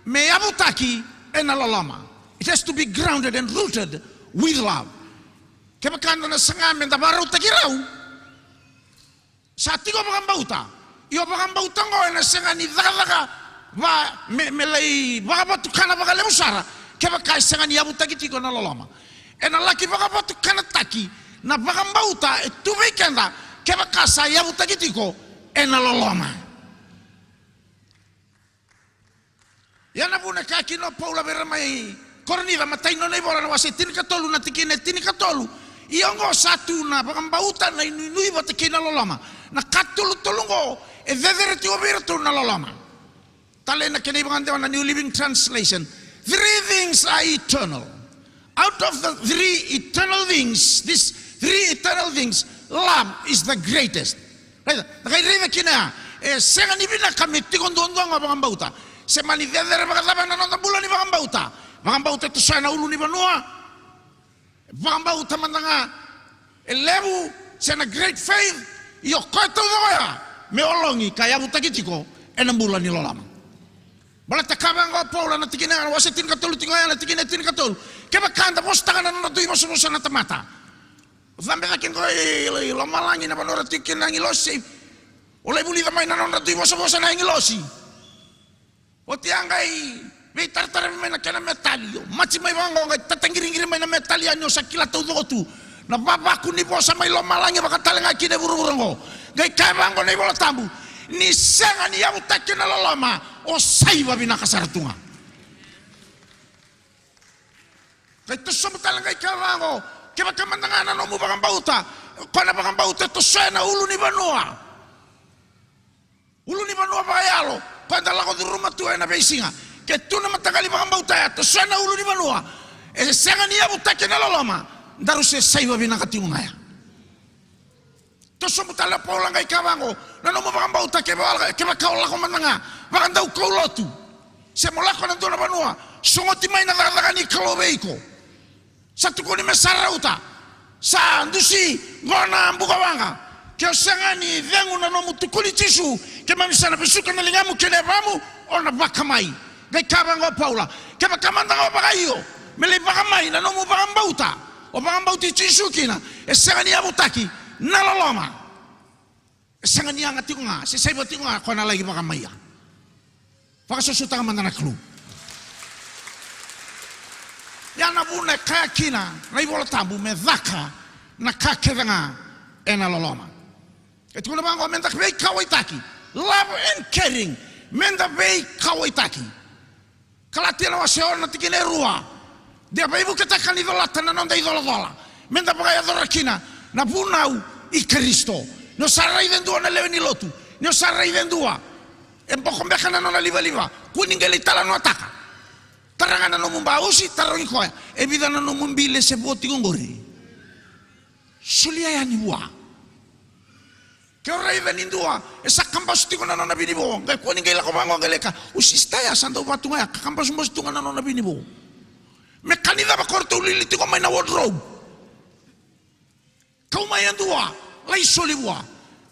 me yavutaki ena loloma. It has to be grounded and rooted with love. Kevaka eda na saga meda vakarautaki rau, sa tiko vakabauta, Io, vakabauta oqo ena sega ni cakacaka va, me, me lai vakavatukana vakalevu sara kevaka e sega ni yavutaki tiko na loloma. Ena laki vakavatukanataki na vakabauta e tu vei keda kevaka sa yavutaki tiko ena loloma. Ia na vuna e kaya kina o Paula vei ira mai Korinica, matai ni nona ivola na wase tinikatolu na tikina e tinikatolu. Ia oqo sa tu na vakabauta, na inuinui vata kei na loloma. Na ka tolutolu oqo e cecere tiko vei iratou na loloma. Tale na kena ivakadewa na New Living Translation. Three things are eternal. Out of the three eternal things, these three eternal things, love is the greatest. Raica, na kai raica kina ya, e sega ni vinaka me tiko duadua ga vakabauta. Se mani cecere vakacava na noda bula ni vakabauta. Vakabauta e tosoya na ulu ni vanua. Vakabauta mada ga e levu, se na great faith, io koya taucoko ya me ologi ka yavutaki tiko ena bula ni loloma. Baleta ka vaqo o Paula na tikina, na wase tinikatolu tiko ya na tikina e tinikatolu. Kevaka da vosataka na nodratou ivosavosa na tamata. O cabe cake qo i, i, i lomalagi na vanua ra tiko kina na agilosi. O lai vulica mai na nodratou ivosavosa na agilosi. Oti ya qai veitaratara mai na kena metali, o maji mai vaqo qai tataqiriqiri mai na metali yani, o sa kila taucoko tu na vavaku ni vosa mai lomalagi vaka tale ga kina e vuravura oqo. Qai kaya vaqo na iVola Tabu, ni sega ni yavutaki na loloma, o saiva vinaka sara tu ga. Qai toso sobu tale qai kaya vaqo, kevaka mada ga na nomu vakabauta, koya na vakabauta e tosoya na ulu ni vanua. Ulu ni vanua vakayalo, koya da lako curuma tu ena veisiga. Ke tu na mataqali vakabauta ya, tosoya na ulu ni vanua, e sega ni yavutaki na loloma, daru se saiva vinaka tiko ga ya. Toso sobu tale o Paula qai kaya vaqo, na nomu vakabauta, kevaka, kevaka o lako mada ga vakadaukaulotu, se mo lako ena dua na vanua, sogoti mai na cakacaka ni Kalou vei iko. Sa tukuni me sa rauta, sa dusi qo na bukawaqa. Ke o sega ni cegu na nomu tukuni Jisu, keimami sa na vesuka na ligamu kei na yavamu, o na vakamai. Qai kaya vaqo o Paula, kevaka mada ga o vakaio me lai vakamai na nomu vakabauta, o vakabauti Jisu kina, e sega ni yavutaki na loloma. E sega ni yaga tiko ga, se saiva tiko ga, koya na laki vakamaia. Vakasosomitaka mada na Kalou. Ia na vuna e kaya kina na iVola Tabu me caka na ka kece ga ena loloma. E tukuna vaqo, meda veikauwaitaki. Love and caring. Meda veikauwaitaki. Kalatia na wase ono na tikina e rua. De a veivuketaka ni colata na noda icolacola, meda vakayacora kina na vunau i Karisito. Ni o sa raica e dua na lewe ni lotu, ni o sa raica e dua e boko beka na nona livaliva, kua ni qai lai talanoataka. Tara ga na nomu bausi, tarogi koya, e vica na nomu bile se vo tiko oqori? Solia yani vua. Ke o raica ni dua e sa kabasu tiko na nona vinivo, qai kua ni qai lako vaqo qai lai kaya, o sista ya sa dau vatu ga ya, ka kabasubasu tu ga na nona vinivo. Me ka ni cava ko ratou lili tiko mai na wardrobe? Kau mai e dua, lai soli vua.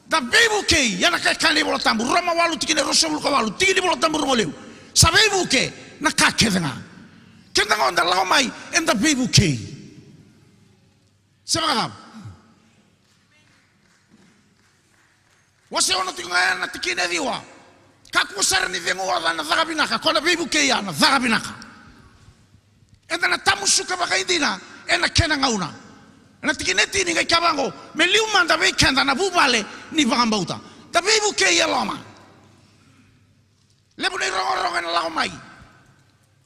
Da veivukei, ia na ka e kaya na iVola Tabu, Roma walu tikina e ruasagavulu ka walu, tiki ni Vola Tabu rogo levu. Sa veivuke na ka kece ga. Keda qo da lako mai, eda veivukei. Se vakacava? Wase ono tiko ga ya na tikina e ciwa. Kakua sara ni cegu oca na caka vinaka, ko na veivukei ya na caka vinaka. Eda na tamusuka vakaidina ena kena gauna. Ena tikina e tini qai kaya vaqo, me liu mada vei keda na vuvale ni vakabauta. Da veivukei e loma. Levu na irogorogo ena lako mai.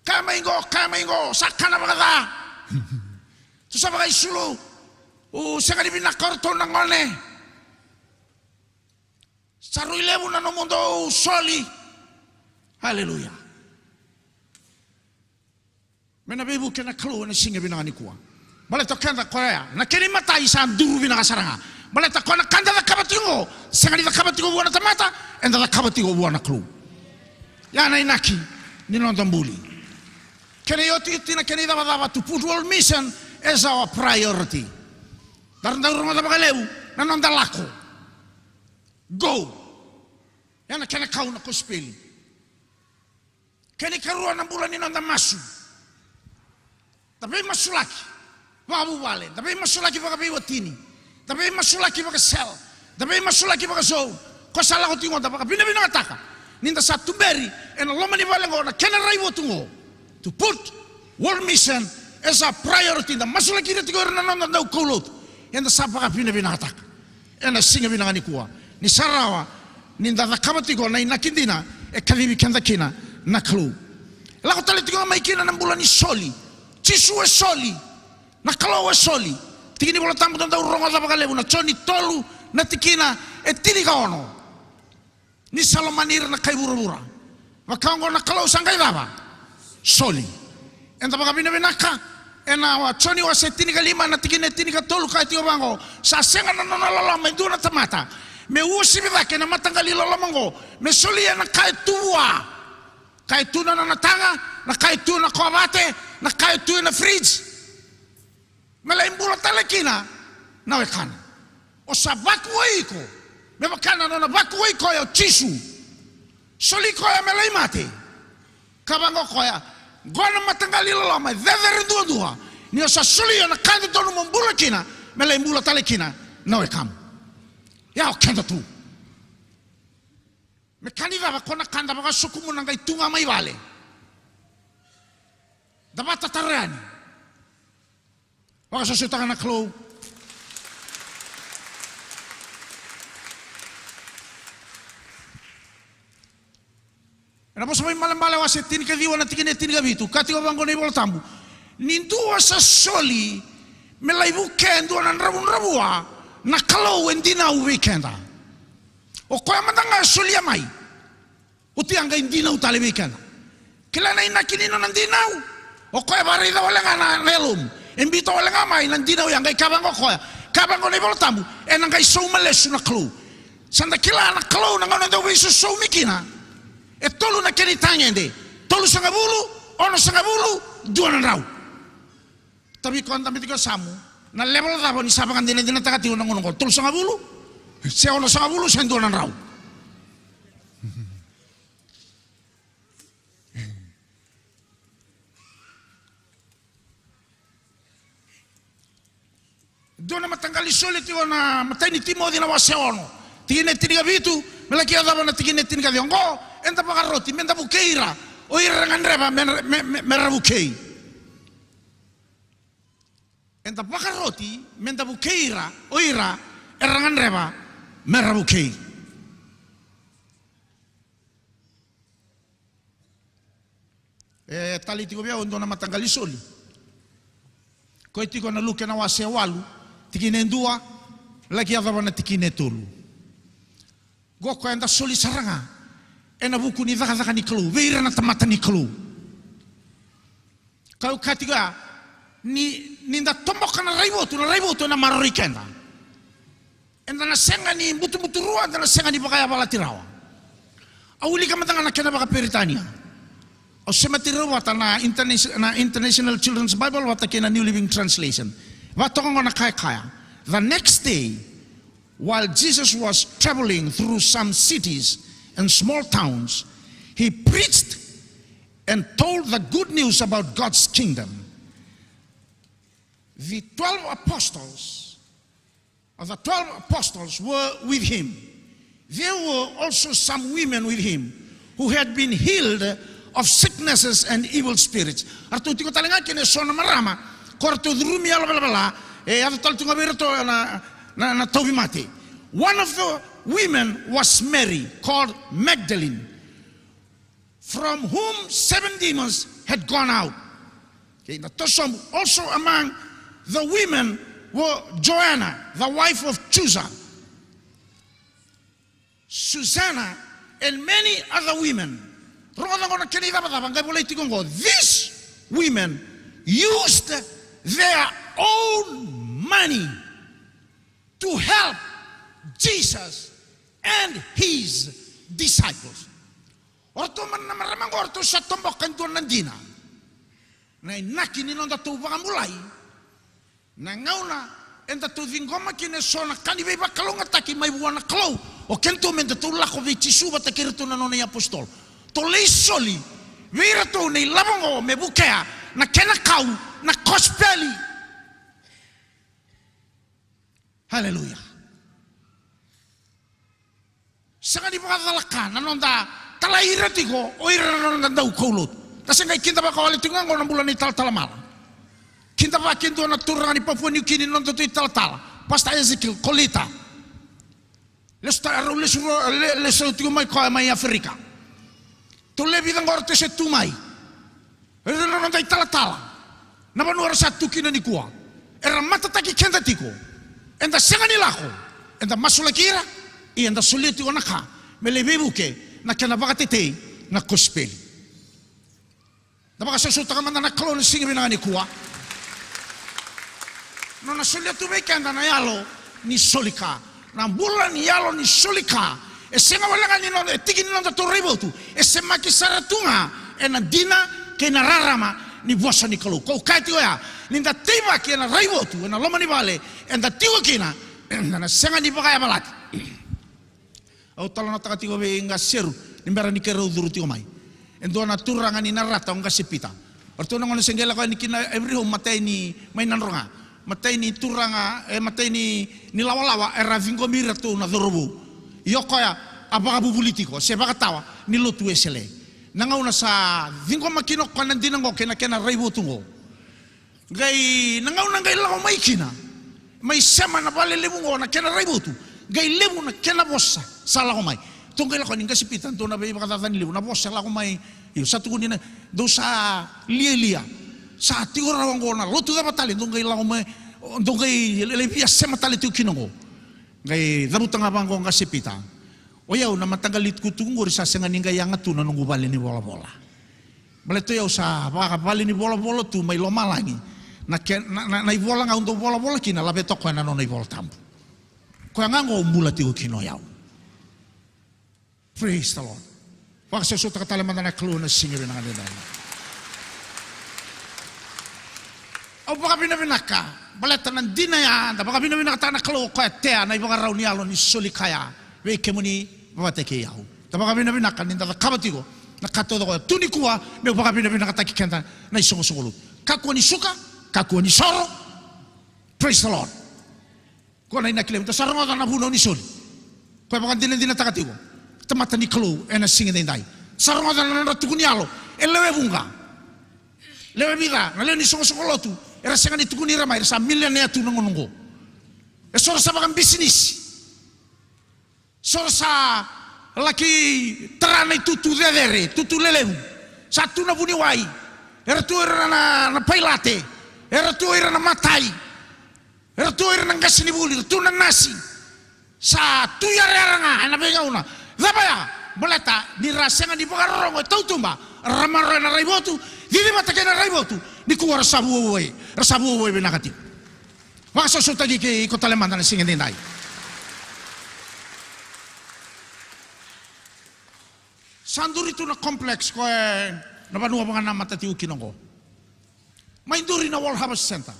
Kaya mai qo, kaya mai qo, sa kana vakaca. Tu sa vakaisulu, u sega ni vinaka o ratou na gone. Sa rui levu na nomudou soli. Aleluya. Me na veivuke na Kalou ena siga vinaka nikua. Baleta o keda koya, na kena imatai sa duru vinaka sara ga. Baleta koya na ka da cakava tiko qo, sega ni cakava tiko vua na tamata, eda cakava tiko vua na Kalou. Ya na inaki ni noda buli. Kena iotioti na kena icavacava, to put world mission as our priority. Daru dau rogoca vakalevu na noda lako. Go. Ya na kena kau na kosipeli. Kena ikarua na bula ni noda masu. Da veimasulaki vakavuvale, da veimasulaki vakaveiwatini, da veimasulaki vakasela, da veimasulaki vakasou. Ko sa lako tiko qo da vakavinavinakataka ni da sa tuberi ena loma ni vale qo na kena raivotu qo. To put world mission as a priority, da masulaki ira tiko ira na noda daukaulotu. Eda sa vakavinavinakataka ena siga vinaka nikua ni sa rawa ni da cakava tiko na inaki dina e kacivi keda kina na Kalou. Lako tale tiko mai kina na bula ni soli. Jisu e soli. Na Kalou e soli. Tiki ni Vola Tabu da dau rogoca vakalevu na Joni tolu na tikina e tinikaono. Ni sa lomani ira na kai vuravura. Vaka oqo na Kalou sa qai cava? Soli. Eda vakavinavinaka ena Joni wase tinikalima na tikina e tinikatolu, kaya tiko vaqo: Sa sega na nona loloma e dua na tamata me uasivi cake na mataqali loloma oqo, me solia na ka e tu vua. Ka e tu na nona taga, na ka e tu na kovate, na ka e tu ena fridge. Me lai bula tale kina na wekana. O sa vakuwai iko me vaka na nona vakuwai koya o Jisu. Soli koya me lai mate. Ka vaqo koya, qo na mataqali loloma e cecere duadua, ni o sa solia na ka e dodonu mo bula kina, me lai bula tale kina na wekamu. Ia o keda tu. Me ka ni cava ko na ka da vakasokumuna qai tu ga mai vale. Da vakatataro yani. Vakasosotaka na Kalou. Ena Vosa Vakaibalebale wase tinikaciwa na tikina e tinikavitu, kaya tiko vaqo na iVola Tabu: Ni dua sa soli me lai vukea e dua na dravudravua, na Kalou e dinau vei keda. O koya mada ga e solia mai, oti a qai dinau tale vei keda. Kila na inaki ni nona dinau? O koya vakaraica wale ga na, na yalomu. E biuta wale ga mai na dinau, ia qai kaya vaqo o koya, kaya vaqo na iVola Tabu, ena qai sauma lesu na Kalou. Sa da kila na Kalou na gauna e dau veisosomi kina, e tolu na kena itagede: tolusagavulu, onosagavulu, dua na drau. Tavi koya, dabe tiko yasamu. Na level cava ni sa vakadinadinataka tiko na gauna oqo? Tolusagavulu, se onosagavulu, se dua na drau? Dua na mataqali soli tiko na imatai ni Timoci na wase ono, tikina e tinikavitu me laki yacova na tikina e tinikaciwa. Oqo, eda vakaroti meda vukei ira o ira era gadreva me, me, me, me ra vukei. Eda vakaroti meda vukei ira o ira era gadreva me ra vukei. E talei tiko vei au e dua na mataqali soli. Koya tiko na Luke na wase walu, tikina e dua laki yacova na tikina e tolu. Qo koya eda soli sara ga ena vuku ni cakacaka ni Kalou vei ira na tamata ni Kalou. Kau kaya tiko ya, ni, ni da toboka na raivotu, na raivotu ena maroroi keda. Eda na sega ni butubuturua, eda na sega ni vakayavalati rawa. Au wilika mada ga na kena vakaperitania. Au semati rau vata na Interna-, na International Children's Bible vata kei na New Living Translation. Vatoka qo na ka e kaya: The next day, while Jesus was traveling through some cities and small towns, he preached and told the good news about God's kingdom. The twelve apostles, the twelve apostles were with him. There were also some women with him who had been healed of sicknesses and evil spirits. Eratou tiko tale ga kina eso na marama ko ratou curumi yalo velavela, e yaco tale tu ga vei iratou na, na, na tauvimate. One of the women was Mary, called Magdalene, from whom seven demons had gone out. Okay, na tosomu, also among the women were Joanna, the wife of Chuza, Susanna, and many other women. Rogoca qo na kena icavacava qai volai tiko qo: These women used their own money to help Jesus and his disciples. O ratou ma-, na marama qo, o ratou sa toboka e dua na dina. Na inaki ni nodatou vakabulai, na gauna edatou ciqoma kina eso na ka ni veivakalougatataki mai vua na Kalou, o kedatou medatou lako vei Jisu vata kei iratou na nona iapositolo. Tou lai soli vei iratou na ilavo oqo me vukea na kena kau na kosipeli. Haleluya. Sega ni vakacalaka na noda talai ira tiko o ira na noda daukaulotu. Da se qai kidavaka wale tiko ga oqo na bula ni talatala mala. Kidavaki e dua na turaga ni Papua Niukini, noda tu italatala, Pastor Ezekiel Kolita. Lesu ta, rau lesu ro-, le-, lesu tiko mai koya mai Aferika. Tou lewe vica oqo ratou se tu mai. Era na noda italatala na vanua era sa tu kina nikua. Era matataki keda tiko. Eda sega ni lako, eda masulaki ira, ia eda solia tiko na ka me lai veivuke na kena vakatetei na kosipeli. Da vakasausautaka mada na Kalou na siga vinaka nikua. Nona solia tu vei keda na yalo ni soli ka. Na bula ni yalo ni soli ka e sega wale ga ni noda, e tiki ni noda tou raivotu, e semaki sara tu ga ena dina kei na rarama ni vosa ni Kalou. Kau kaya tiko ya, ni da teivaki ena raivotu ena loma ni vale eda tiko kina, eda na sega ni vakayavalati. Au talanoataka tiko vei Qase Seru ni bera ni keirau curu tiko mai. E dua na turaga ni Narata, o Qase Pita. O ratou na gone se qai lako yani kina every home, matai ni mai Nadroga. Matai ni turaga, e matai ni, ni lawalawa era ciqomi iratou na cauravou. Io, koya a vakavuvuli tiko se vakatawa ni lotu Wesele. Na gauna sa ciqoma kina o koya na dina oqo kei na kena raivotu oqo. Qai na gauna qai lako mai kina, mai sema na vale levu oqo na kena raivotu, qai levu na kena vosa sa lako mai. Tou qai lako ni Qase Pita, dou na veivakacacani levu na vosa lako mai. Io, sa tukuni na, dou sa lialia. Sa tiko rawa oqo na lotu cava tale, dou qai lako mai, dou qai le-, le-, via sema tale tiko kina oqo. Qai cavuta ga vaqo o Qase Pita. O yau na mataqali tukutuku oqori sa sega ni qai yaga tu na noqu vale ni volavola. Baleta o yau sa vakavale ni volavola tu mai lomalagi. Na ke-, na, na, na ivola ga au dau volavola kina, laveta o koya na nona iVola Tabu. Koya ga oqo au bula tiko kina o yau. Praise the Lord. Vakasausautaka tale mada na Kalou na siga vinaka nikua. Au vakavinavinaka baleta na dina ya, da vakavinavinakataka na Kalou, o koya tea na ivakarau ni yalo ni soli ka ya vei kemuni vata kei au. Da vakavinavinaka ni da cakava tiko na ka taucoko ya. Tu nikua meu vakavinavinakataki keda na isoqosoqo lotu. Kakua ni suka, kakua ni soro. Praise the Lord. Ko na inaki levu, da sa rogoca na vunau ni soli. Ko e vakadinadinataka tiko tamata ni Kalou ena siga edaidai. Sa rogoca na nodra tukuni yalo e lewe vuqa. Lewe vica na lewe ni soqosoqo lotu era sega ni tukuni ira mai, era sa milionea tu na gauna oqo. E so era sa vakabisinisi. So era sa laki tara na itutu cecere, tutu lelevu. Sa tu na vuniwai. Era tu ira na, na pailate. Era tu ira na matai. Era tu ira na qasenivuli, era tu na nasi. Sa tu yarayara ga ena veigauna. Cava ya? Baleta ni ra sega ni vakarorogo e tautuba, ra maroroya na raivotu, cici vata kei na raivotu. Nikua ra sa vuavuai, ra sa vuavuai vinaka tiko. Vakasausautaki kei iko tale mada na siga edaidai. Sa duri tu na complex ko e na vanua vakanamata tiko kina oqo. Mai duri na World Harvest Center.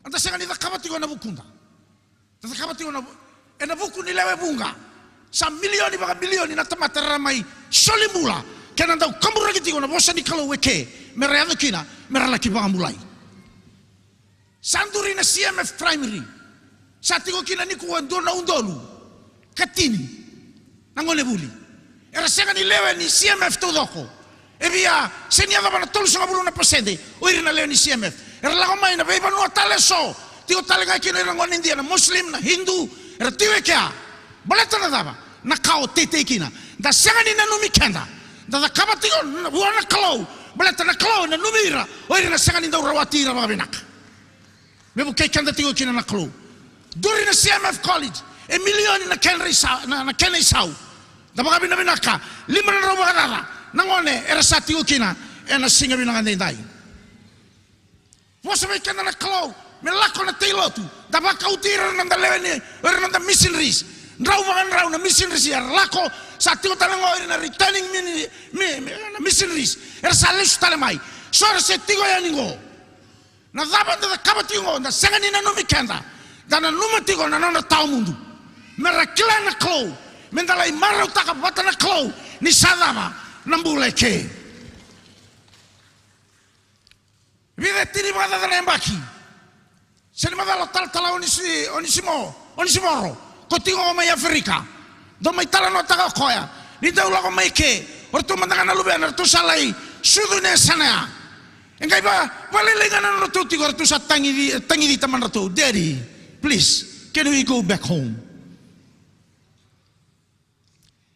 Eda sega ni cakava tiko ena vukuda. Da cakava tiko ena vu-, ena vuku ni lewe vuqa. Sa milioni vakamilioni na tamata era mai soli bula. Kei na dau kaburaki tiko na vosa ni Kalou eke. Me ra yaco kina, me ra laki vakabulai. Sa duri na C M F primary. Sa tiko kina nikua e dua na udolu ka tini na gone vuli. Era sega ni lewe ni C M F taucoko. E via sega ni yacova na tolusagavulu na pasede o ira na lewe ni C M F. Era lako mai na veivanua tale eso. Tiko tale ga kina o ira na gone Idia, na Muslim, na Hindu. Era tiko e kea. Baleta na cava? Na ka o teitei kina. Da sega ni nanumi keda. Da cakava tiko na vua na Kalou. Baleta na Kalou e nanumi ira o ira na sega ni dau rawati ira vakavinaka. Me vukei keda tiko kina na Kalou. Duri na C M F College, e milioni na kena isau, na, na kena isau. Da vakavinavinaka, lima na drau vakacaca na gone era sa tiko kina ena siga vinaka edaidai. Vosa vei keda na Kalou me lako na tei lotu. Da vakauti ira na noda lewe ni, ira na noda missionaries. Drau vakadrau na missionaries era lako, sa tiko tale ga o ira na returning mini-, mi-, mi-, na missionaries. Era sa lesu tale mai. So era se tiko yani qo. Na cava da cakava tiko qo, da sega ni nanumi keda. Da nanuma tiko na nona tawa mudu. Me ra kila na Kalou. Me da lai marautaka vata na Kalou ni sa cava na bula eke. Vica e tini vakacaca na yabaki. Se ni macala o talatala Onisi-, Onisimo, Onisimoro. Ko tiko mai Aferika. Dou mai talanoataka o koya. Ni dau lako mai ke, o ratou mada ga na luvena, ratou sa lai sucu ena yasana ya. E qai va, valailai ga na nodratou tiko, ratou sa tagici, tagici tamadratou. Daddy, please, can we go back home?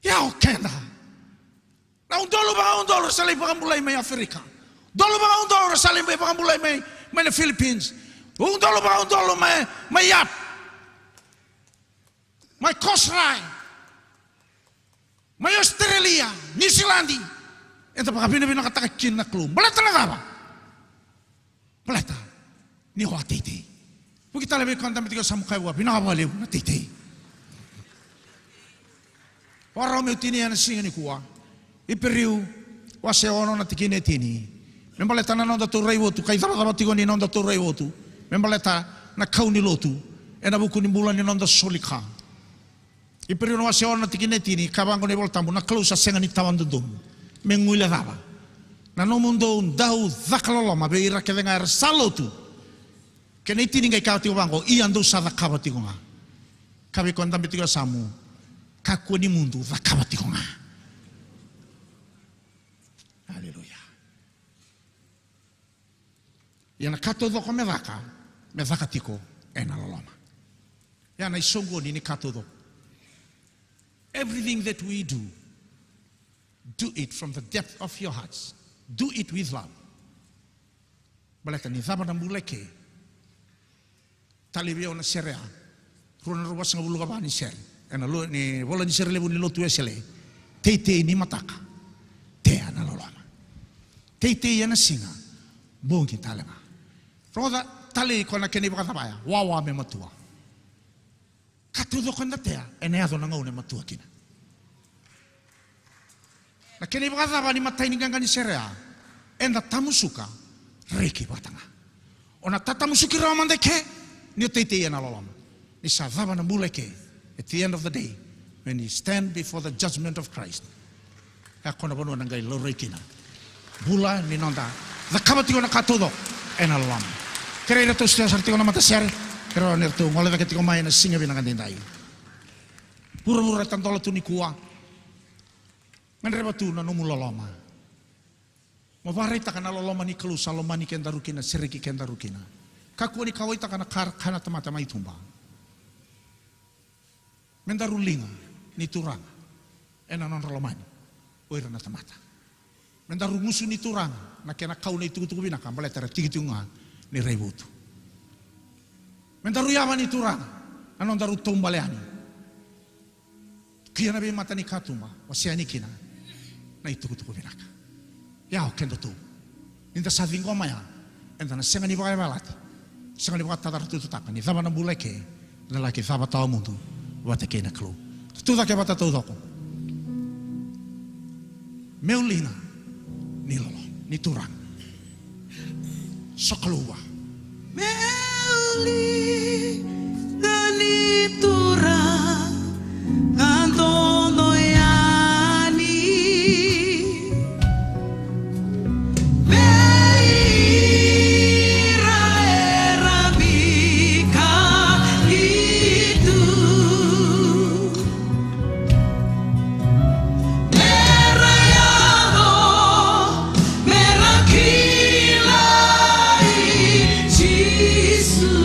Ia o keda. Na udolu vakaudolu era sa lai vakabulai mai Aferika. Udolu vakaudolu era sa lai mai vakabulai mai, mai na Philippines. Udolu vakaudolu mai, mai Yap. Mai Kosrae. Mai Australia, Niusiladi. Eda vakavinavinakataka kina na Kalou. Baleta na cava? Baleta ni o a teitei. Vuki tale vei koya dabe tiko e yasamu, kaya vua, vinaka vakalevu na teitei. Vakarau meu tinia ena siga nikua. Iperiu wase ono na tikina e tini. Me baleta na nodatou raivotu, ka icavacava tiko ni nodatou raivotu. Me baleta na kau ni lotu ena vuku ni bula ni noda soli ka. Iperiu na wase ono na tikina e tini, kaya vaqo na iVolatabu, na Kalou sa sega ni tawa dodonu. Me guilecava na nomudou dau caka loloma vei ira kece ga era sa lotu. Kena itini qai kaya tiko vaqo, ia dou sa cakava tiko ga. Kaya vei koya dabe tiko e yasamu, kakua ni mudu, cakava tiko ga. Aleluya. Ia na ka taucoko me caka, me caka tiko ena loloma. Ia na isoqoni ni ka taucoko. Everything that we do, do it from the depth of your hearts. Do it with love. Baleta ni cava na bula eke, talei vei au na sere ya, rua na drau vasagavulu ka va ni sere. Ena lo-, ni vola ni sere levu ni Lotu Wesele. Teitei ni mataka, tea na loloma. Teitei ena siga, bogi tale ga. Rogoca, talei koya na kena ivakacava ya, wawa me matua. Ka taucoko eda tea, ena yaco na gauna e matua kina. Na kena ivakacava ni matai ni qaqa ni sere ya, eda tamusuka, reki vata ga. O na tatamusuki rawa mada eke, ni o teitei ena loloma. Ni sa cava na bula eke, at the end of the day, when you stand before the judgment of Christ, e koya na vanua na qai laurai kina bula ni noda cakava tiko na ka taucoko ena loloma. Kerei iratou sara tiko na matasere, kerei rawa ni ratou gole cake tiko mai ena siga vinaka edaidai. Vuravura e tadola tu nikua. Gadreva tu na nomu loloma. Mo vakaraitaka na loloma ni Kalou sa lomani kedaru kina, sereki kedaru kina. Kakua ni kauwaitaka na ka ra kaya na tamata mai tuba. Me daru liga ni Turaga ena nodra lomani o ira na tamata. Me daru gusu ni Turaga na kena kau na itukutuku vinaka, baleta era tiki tiko ga ni raivotu. Me daru yava ni Turaga na nodaru taubale yani. Ki na veimata ni katuba, wasea yani kina na itukutuku vinaka. Ia o kedatou, ni da sa ciqoma ya, eda na sega ni vakayavalati, sega ni vakatataratutaka ni cava na bula eke, eda laki cava tawamudu vata kei na Kalou. Tucake vata taucoko. Meu liga ni lolo ni Turaga. Sokalou vua. Meu liga ni Turaga dodonu yani. Vei ira era vakaoti tu. Mera yaco, mera kilai Jisu.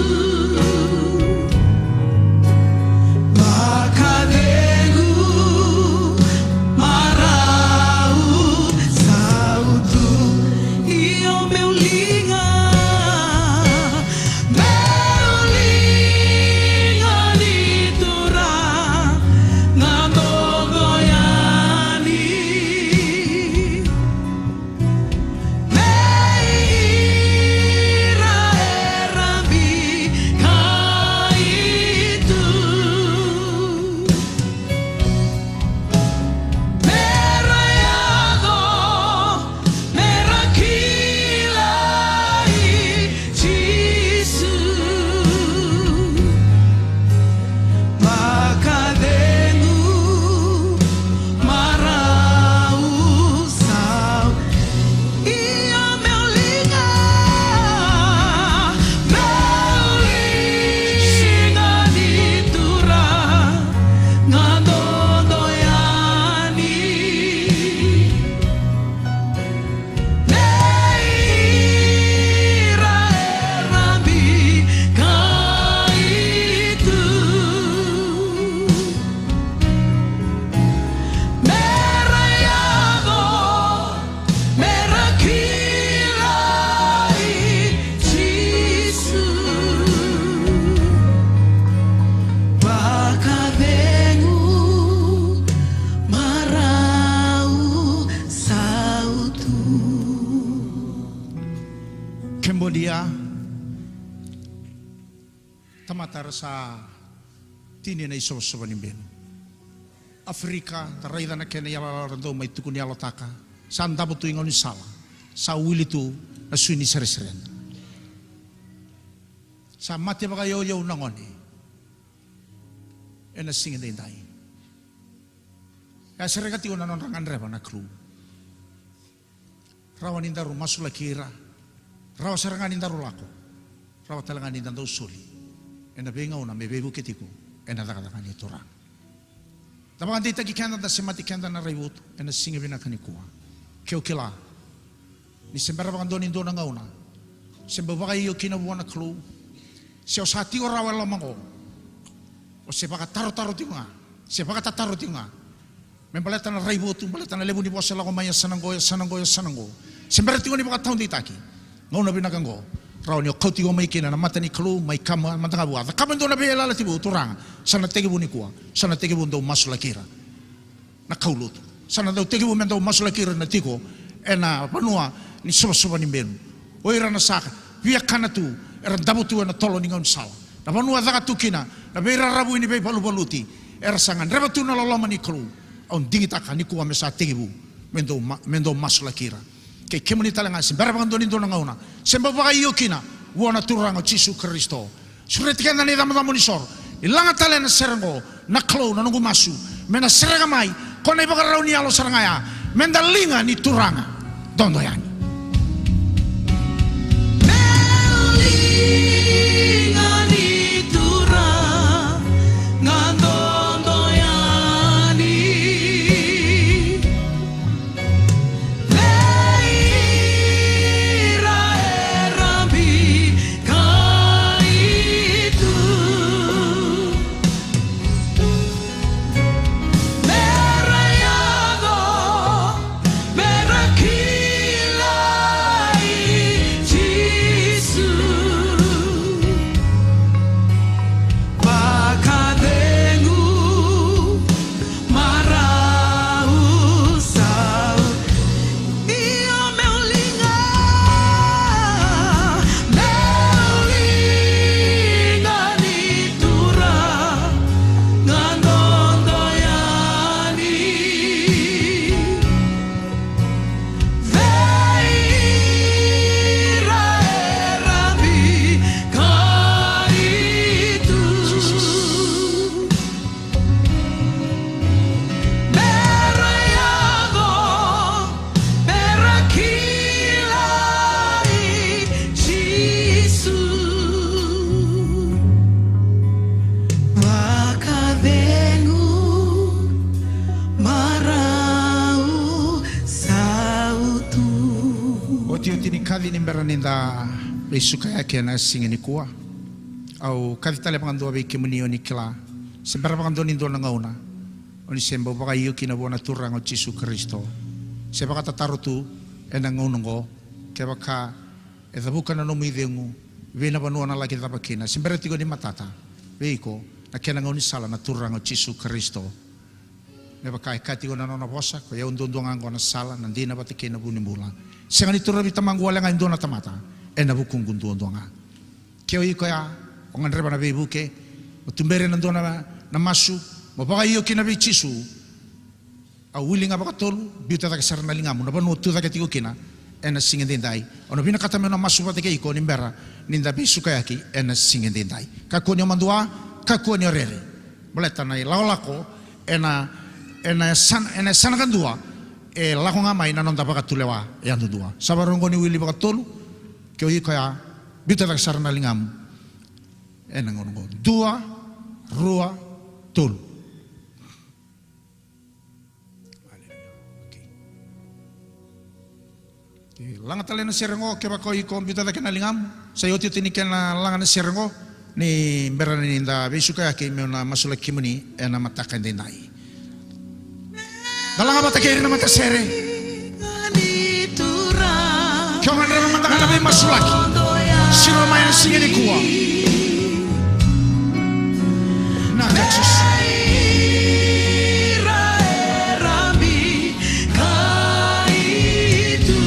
Cambodia, tamata era sa tini ena isovasova ni benu. Africa, da raica na kena iyaloyalo, era dau mai tukuni yalotaka. Sa davo tu i gaunisala, sa wili tu na sui ni seresereda. Sa mate vakayauyau na gone ena siga daidai. E a sereka tiko na nodra gadreva na Kalou. Rawa ni daru masulaki ira. Rawa sara ga ni daru lako. Rawa tale ga ni da dau soli ena veigauna me veivuke tiko ena cakacaka ni Turaga. Da vakadeitaki keda, da semati keda na raivotu ena siga vinaka nikua. Ke o kila ni se bera vakadua ni dua na gauna se bau vakaio kina vua na Kalou, se o sa tiko rawa e loma oqo, o se vakatarotaro tiko ga, se vakatataro tiko ga me baleta na raivotu, baleta na levu ni vosa e lako mai, e sa na qo, e sa na qo, e sa na qo. Se bera tiko ni vakataudeitaki, gauna vinaka oqo, rawa ni o kauti iko mai kina na mata ni Kalou, mai kama mada ga vua. Cakava e dua na veiyalayalati vou, Turaga, sa na tekivu nikua, sa na tekivu dau masulaki ira na kaulotu. Sa na dau tekivu me dau masulaki ira na tiko ena vanua ni sovasova ni benu. O ira na sa viakana tu, era davo tu ena tolo ni gaunisala, na vanua e caka tu kina na veiraravui ni veivaluvaluti, era sa gadreva tu na loloma ni Kalou. Au digitaka nikua me sa tekivu me dau ma-, me dau masulaki ira. Kei kemuni tale ga, se bera vakadua ni dua na gauna se bau vakaio kina vua na Turaga o Jisu Karisito. Sureti keda na icabocabo ni soro. Ni laga tale na sere oqo, na Kalou, na noqu masu me na sereka mai ko na ivakarau ni yalo sara ga ya, me da liga ni Turaga dodo yani. Me liga ni Turaga dodo yani. Vei ira era bikai tu, me ra yaco, me ra kilai Jisu. Vakacegu, marau, sau. Io, meu liga, meu liga ni Turaga dodo yani. Vei ira era bikai tu, me ra yaco, me ra kilai Jisu. Vakacegu, marau, sautu. Otioti ni kaci ni bera ni da veisukayaki ena siga nikua, au kaci tale vakadua vei kemuni, o ni kila, se bera vakadua ni dua na gauna o ni se bau vakaio kina vua na Turaga o Jisu Karisito, se vakatataro tu ena gauna oqo. Kevaka e cavuka na nomu icegu, vei na vanua o na laki cava kina, se bera tiko ni matata vei iko na kena gaunisala na Turaga o Jisu Karisito. Me vaka e kaya tiko na nona vosa, ko i au duadua ga oqo na sala, na dina vata kei na vu ni bula. Sega ni torovi Tamaqu wale ga e dua na tamata ena vukuqu duadua ga. Ke o iko ya o gadreva na veivuke, mo tuberi ena dua na, na masu, mo vakaio kina vei Jisu, au wili ga vakatolu, biuta cake sara na ligamu na vanua o tu cake tiko kina ena siga edaidai. Au na vinakata meu na masu vata kei iko ni bera ni da veisukayaki ena siga edaidai. Kakua ni o madua, kakua ni o rere. Baleta na ilakolako ena, ena yasana, ena yasana kadua, e lako ga mai na noda vakatulewa yadudua. Sa vakarau oqo ni wili vakatolu. Ke o iko ya, biuta cake sara na ligamu ena gauna oqo. Dua, rua, tolu. Aleluya. Okay. Okay, laga tale na sere oqo, kevaka o iko biuta cake na ligamu. Sa iotioti ni kena laga na sere oqo, ni bera ni da veisukayaki, meu na masulaki kemuni ena mataka edaidai. Da laga vata kei ira na matasere. Ke o gadreva mada ga na veimasulaki, siro mai ena siga nikua. Naka Jisu. Ira era bikai tu,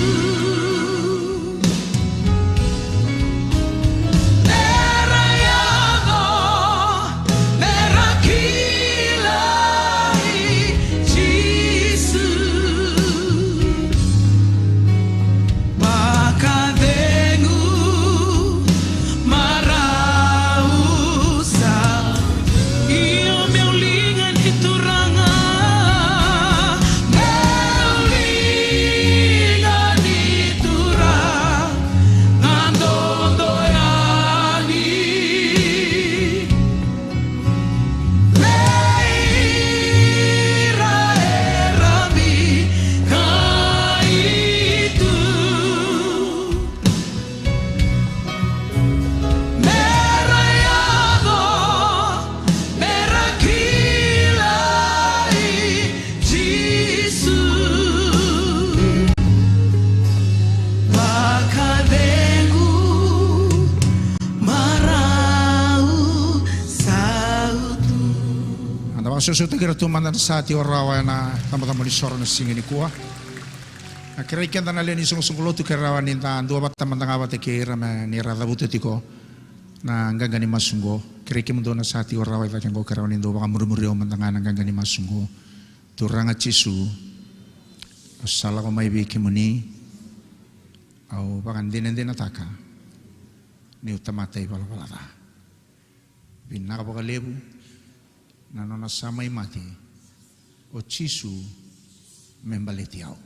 Sosomitaki ira tu mada na sa tiko rawa ena icabocabo ni soro na siga nikua. Na kerei keda na lewe ni soqosoqo lotu ke rawa ni da duavata mada ga vata kei ira me ni ra cavuta tiko na qaqa ni masu qo. Kerei kemudou na sa tiko rawa i cake qo ke rawa ni dou vakamurimuri au mada ga na qaqa ni masu qo. Turaga Jisu, au sa lako mai vei kemuni, au vakadinadinataka niu tamata ivalavala ca. Vinaka vakalevu na nona sa mai mate o Jisu me baleti au.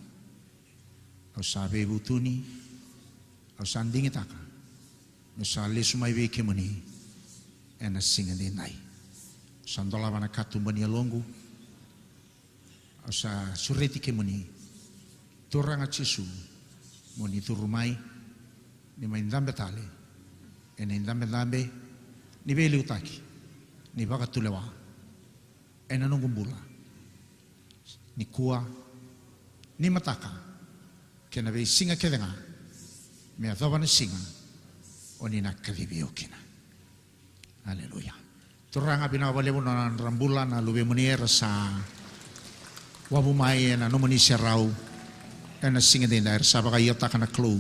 Au sa veivutuni, au sa digitaka meu sa lesu mai vei kemuni ena siga edaidai. Au sa dolava na katuba ni yaloqu. Au sa sureti kemuni, Turaga Jisu, mo ni curu mai, ni mai dabe tale ena idabedabe ni veiliutaki, ni vakatulewa ena noqu bula nikua, nimataka, kei na veisiga kece ga me yacova na siga o ni na kacivi au kina. Aleluya. Turaga, vinaka vakalevu na nodra bula na luvemuni era sa wavu mai ena nomuni serau ena siga edaidai, era sa vakaiotaka na Kalou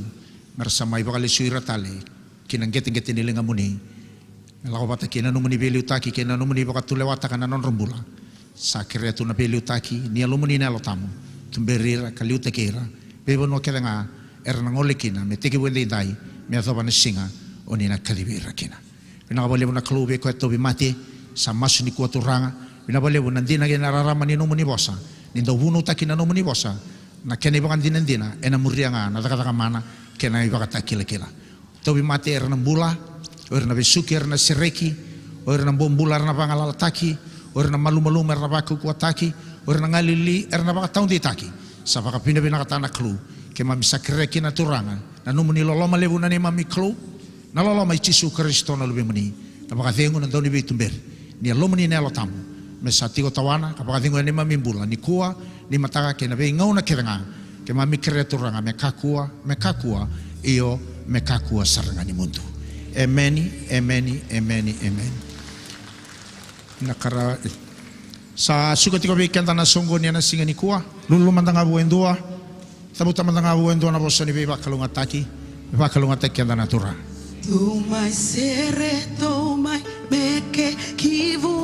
me ra sa mai vakalesui ira tale ki na qeteqete ni ligamuni, me lako vata kei na nomuni veiliutaki kei na nomuni vakatulewataka na nodra bula. Sa kerea tu na veiliutaki ni Yalomuni na Yalo Tabu, tuberi ira ka liutaki ira veivanua kece ga era na gole kina me tekivu edaidai me yacova na siga o ni na kacivi ira kina. Vinaka vakalevu na Kalou vei koya e tauvimate sa masu nikua, Turaga. Vinaka vakalevu na dina kei na rarama ni nomuni vosa, ni dau vunautaki na nomuni vosa, na kena ivakadinadina ena muria ga na cakacaka mana kei na ivakatakilakila. Tauvimate era na bula, o ira na vesuki era na sereki, o ira na bobula era na vagalalataki, o ira na malumalumu era na vakaukauwataki, o ira na galili era na vakataudeitaki. Sa vakavinavinakataka na Kalou, keimami sa kerea kina, Turaga, na nomuni loloma levu na neimami Kalou, na loloma i Jisu Karisito na Luvemuni, na vakacegu, na dauniveituberi ni Yalomuni na Yalo Tabu, me sa tiko tawana ka vakacegu ena neimami bula nikua, nimataka kei na veigauna kece ga. Keimami kerea, Turaga, me kakua, me kakua, io, me kakua sara ga ni mudu. Emeni, emeni, emeni, emeni. Na kara sa suka tiko vei keda na soqoni ena siga nikua. Lululu mada ga vua e dua. Cavuta mada ga vua e dua na vosa ni veivakalougatataki. Vakalougatataki keda na Turaga. Dou mai sere, dou mai meke ki vua.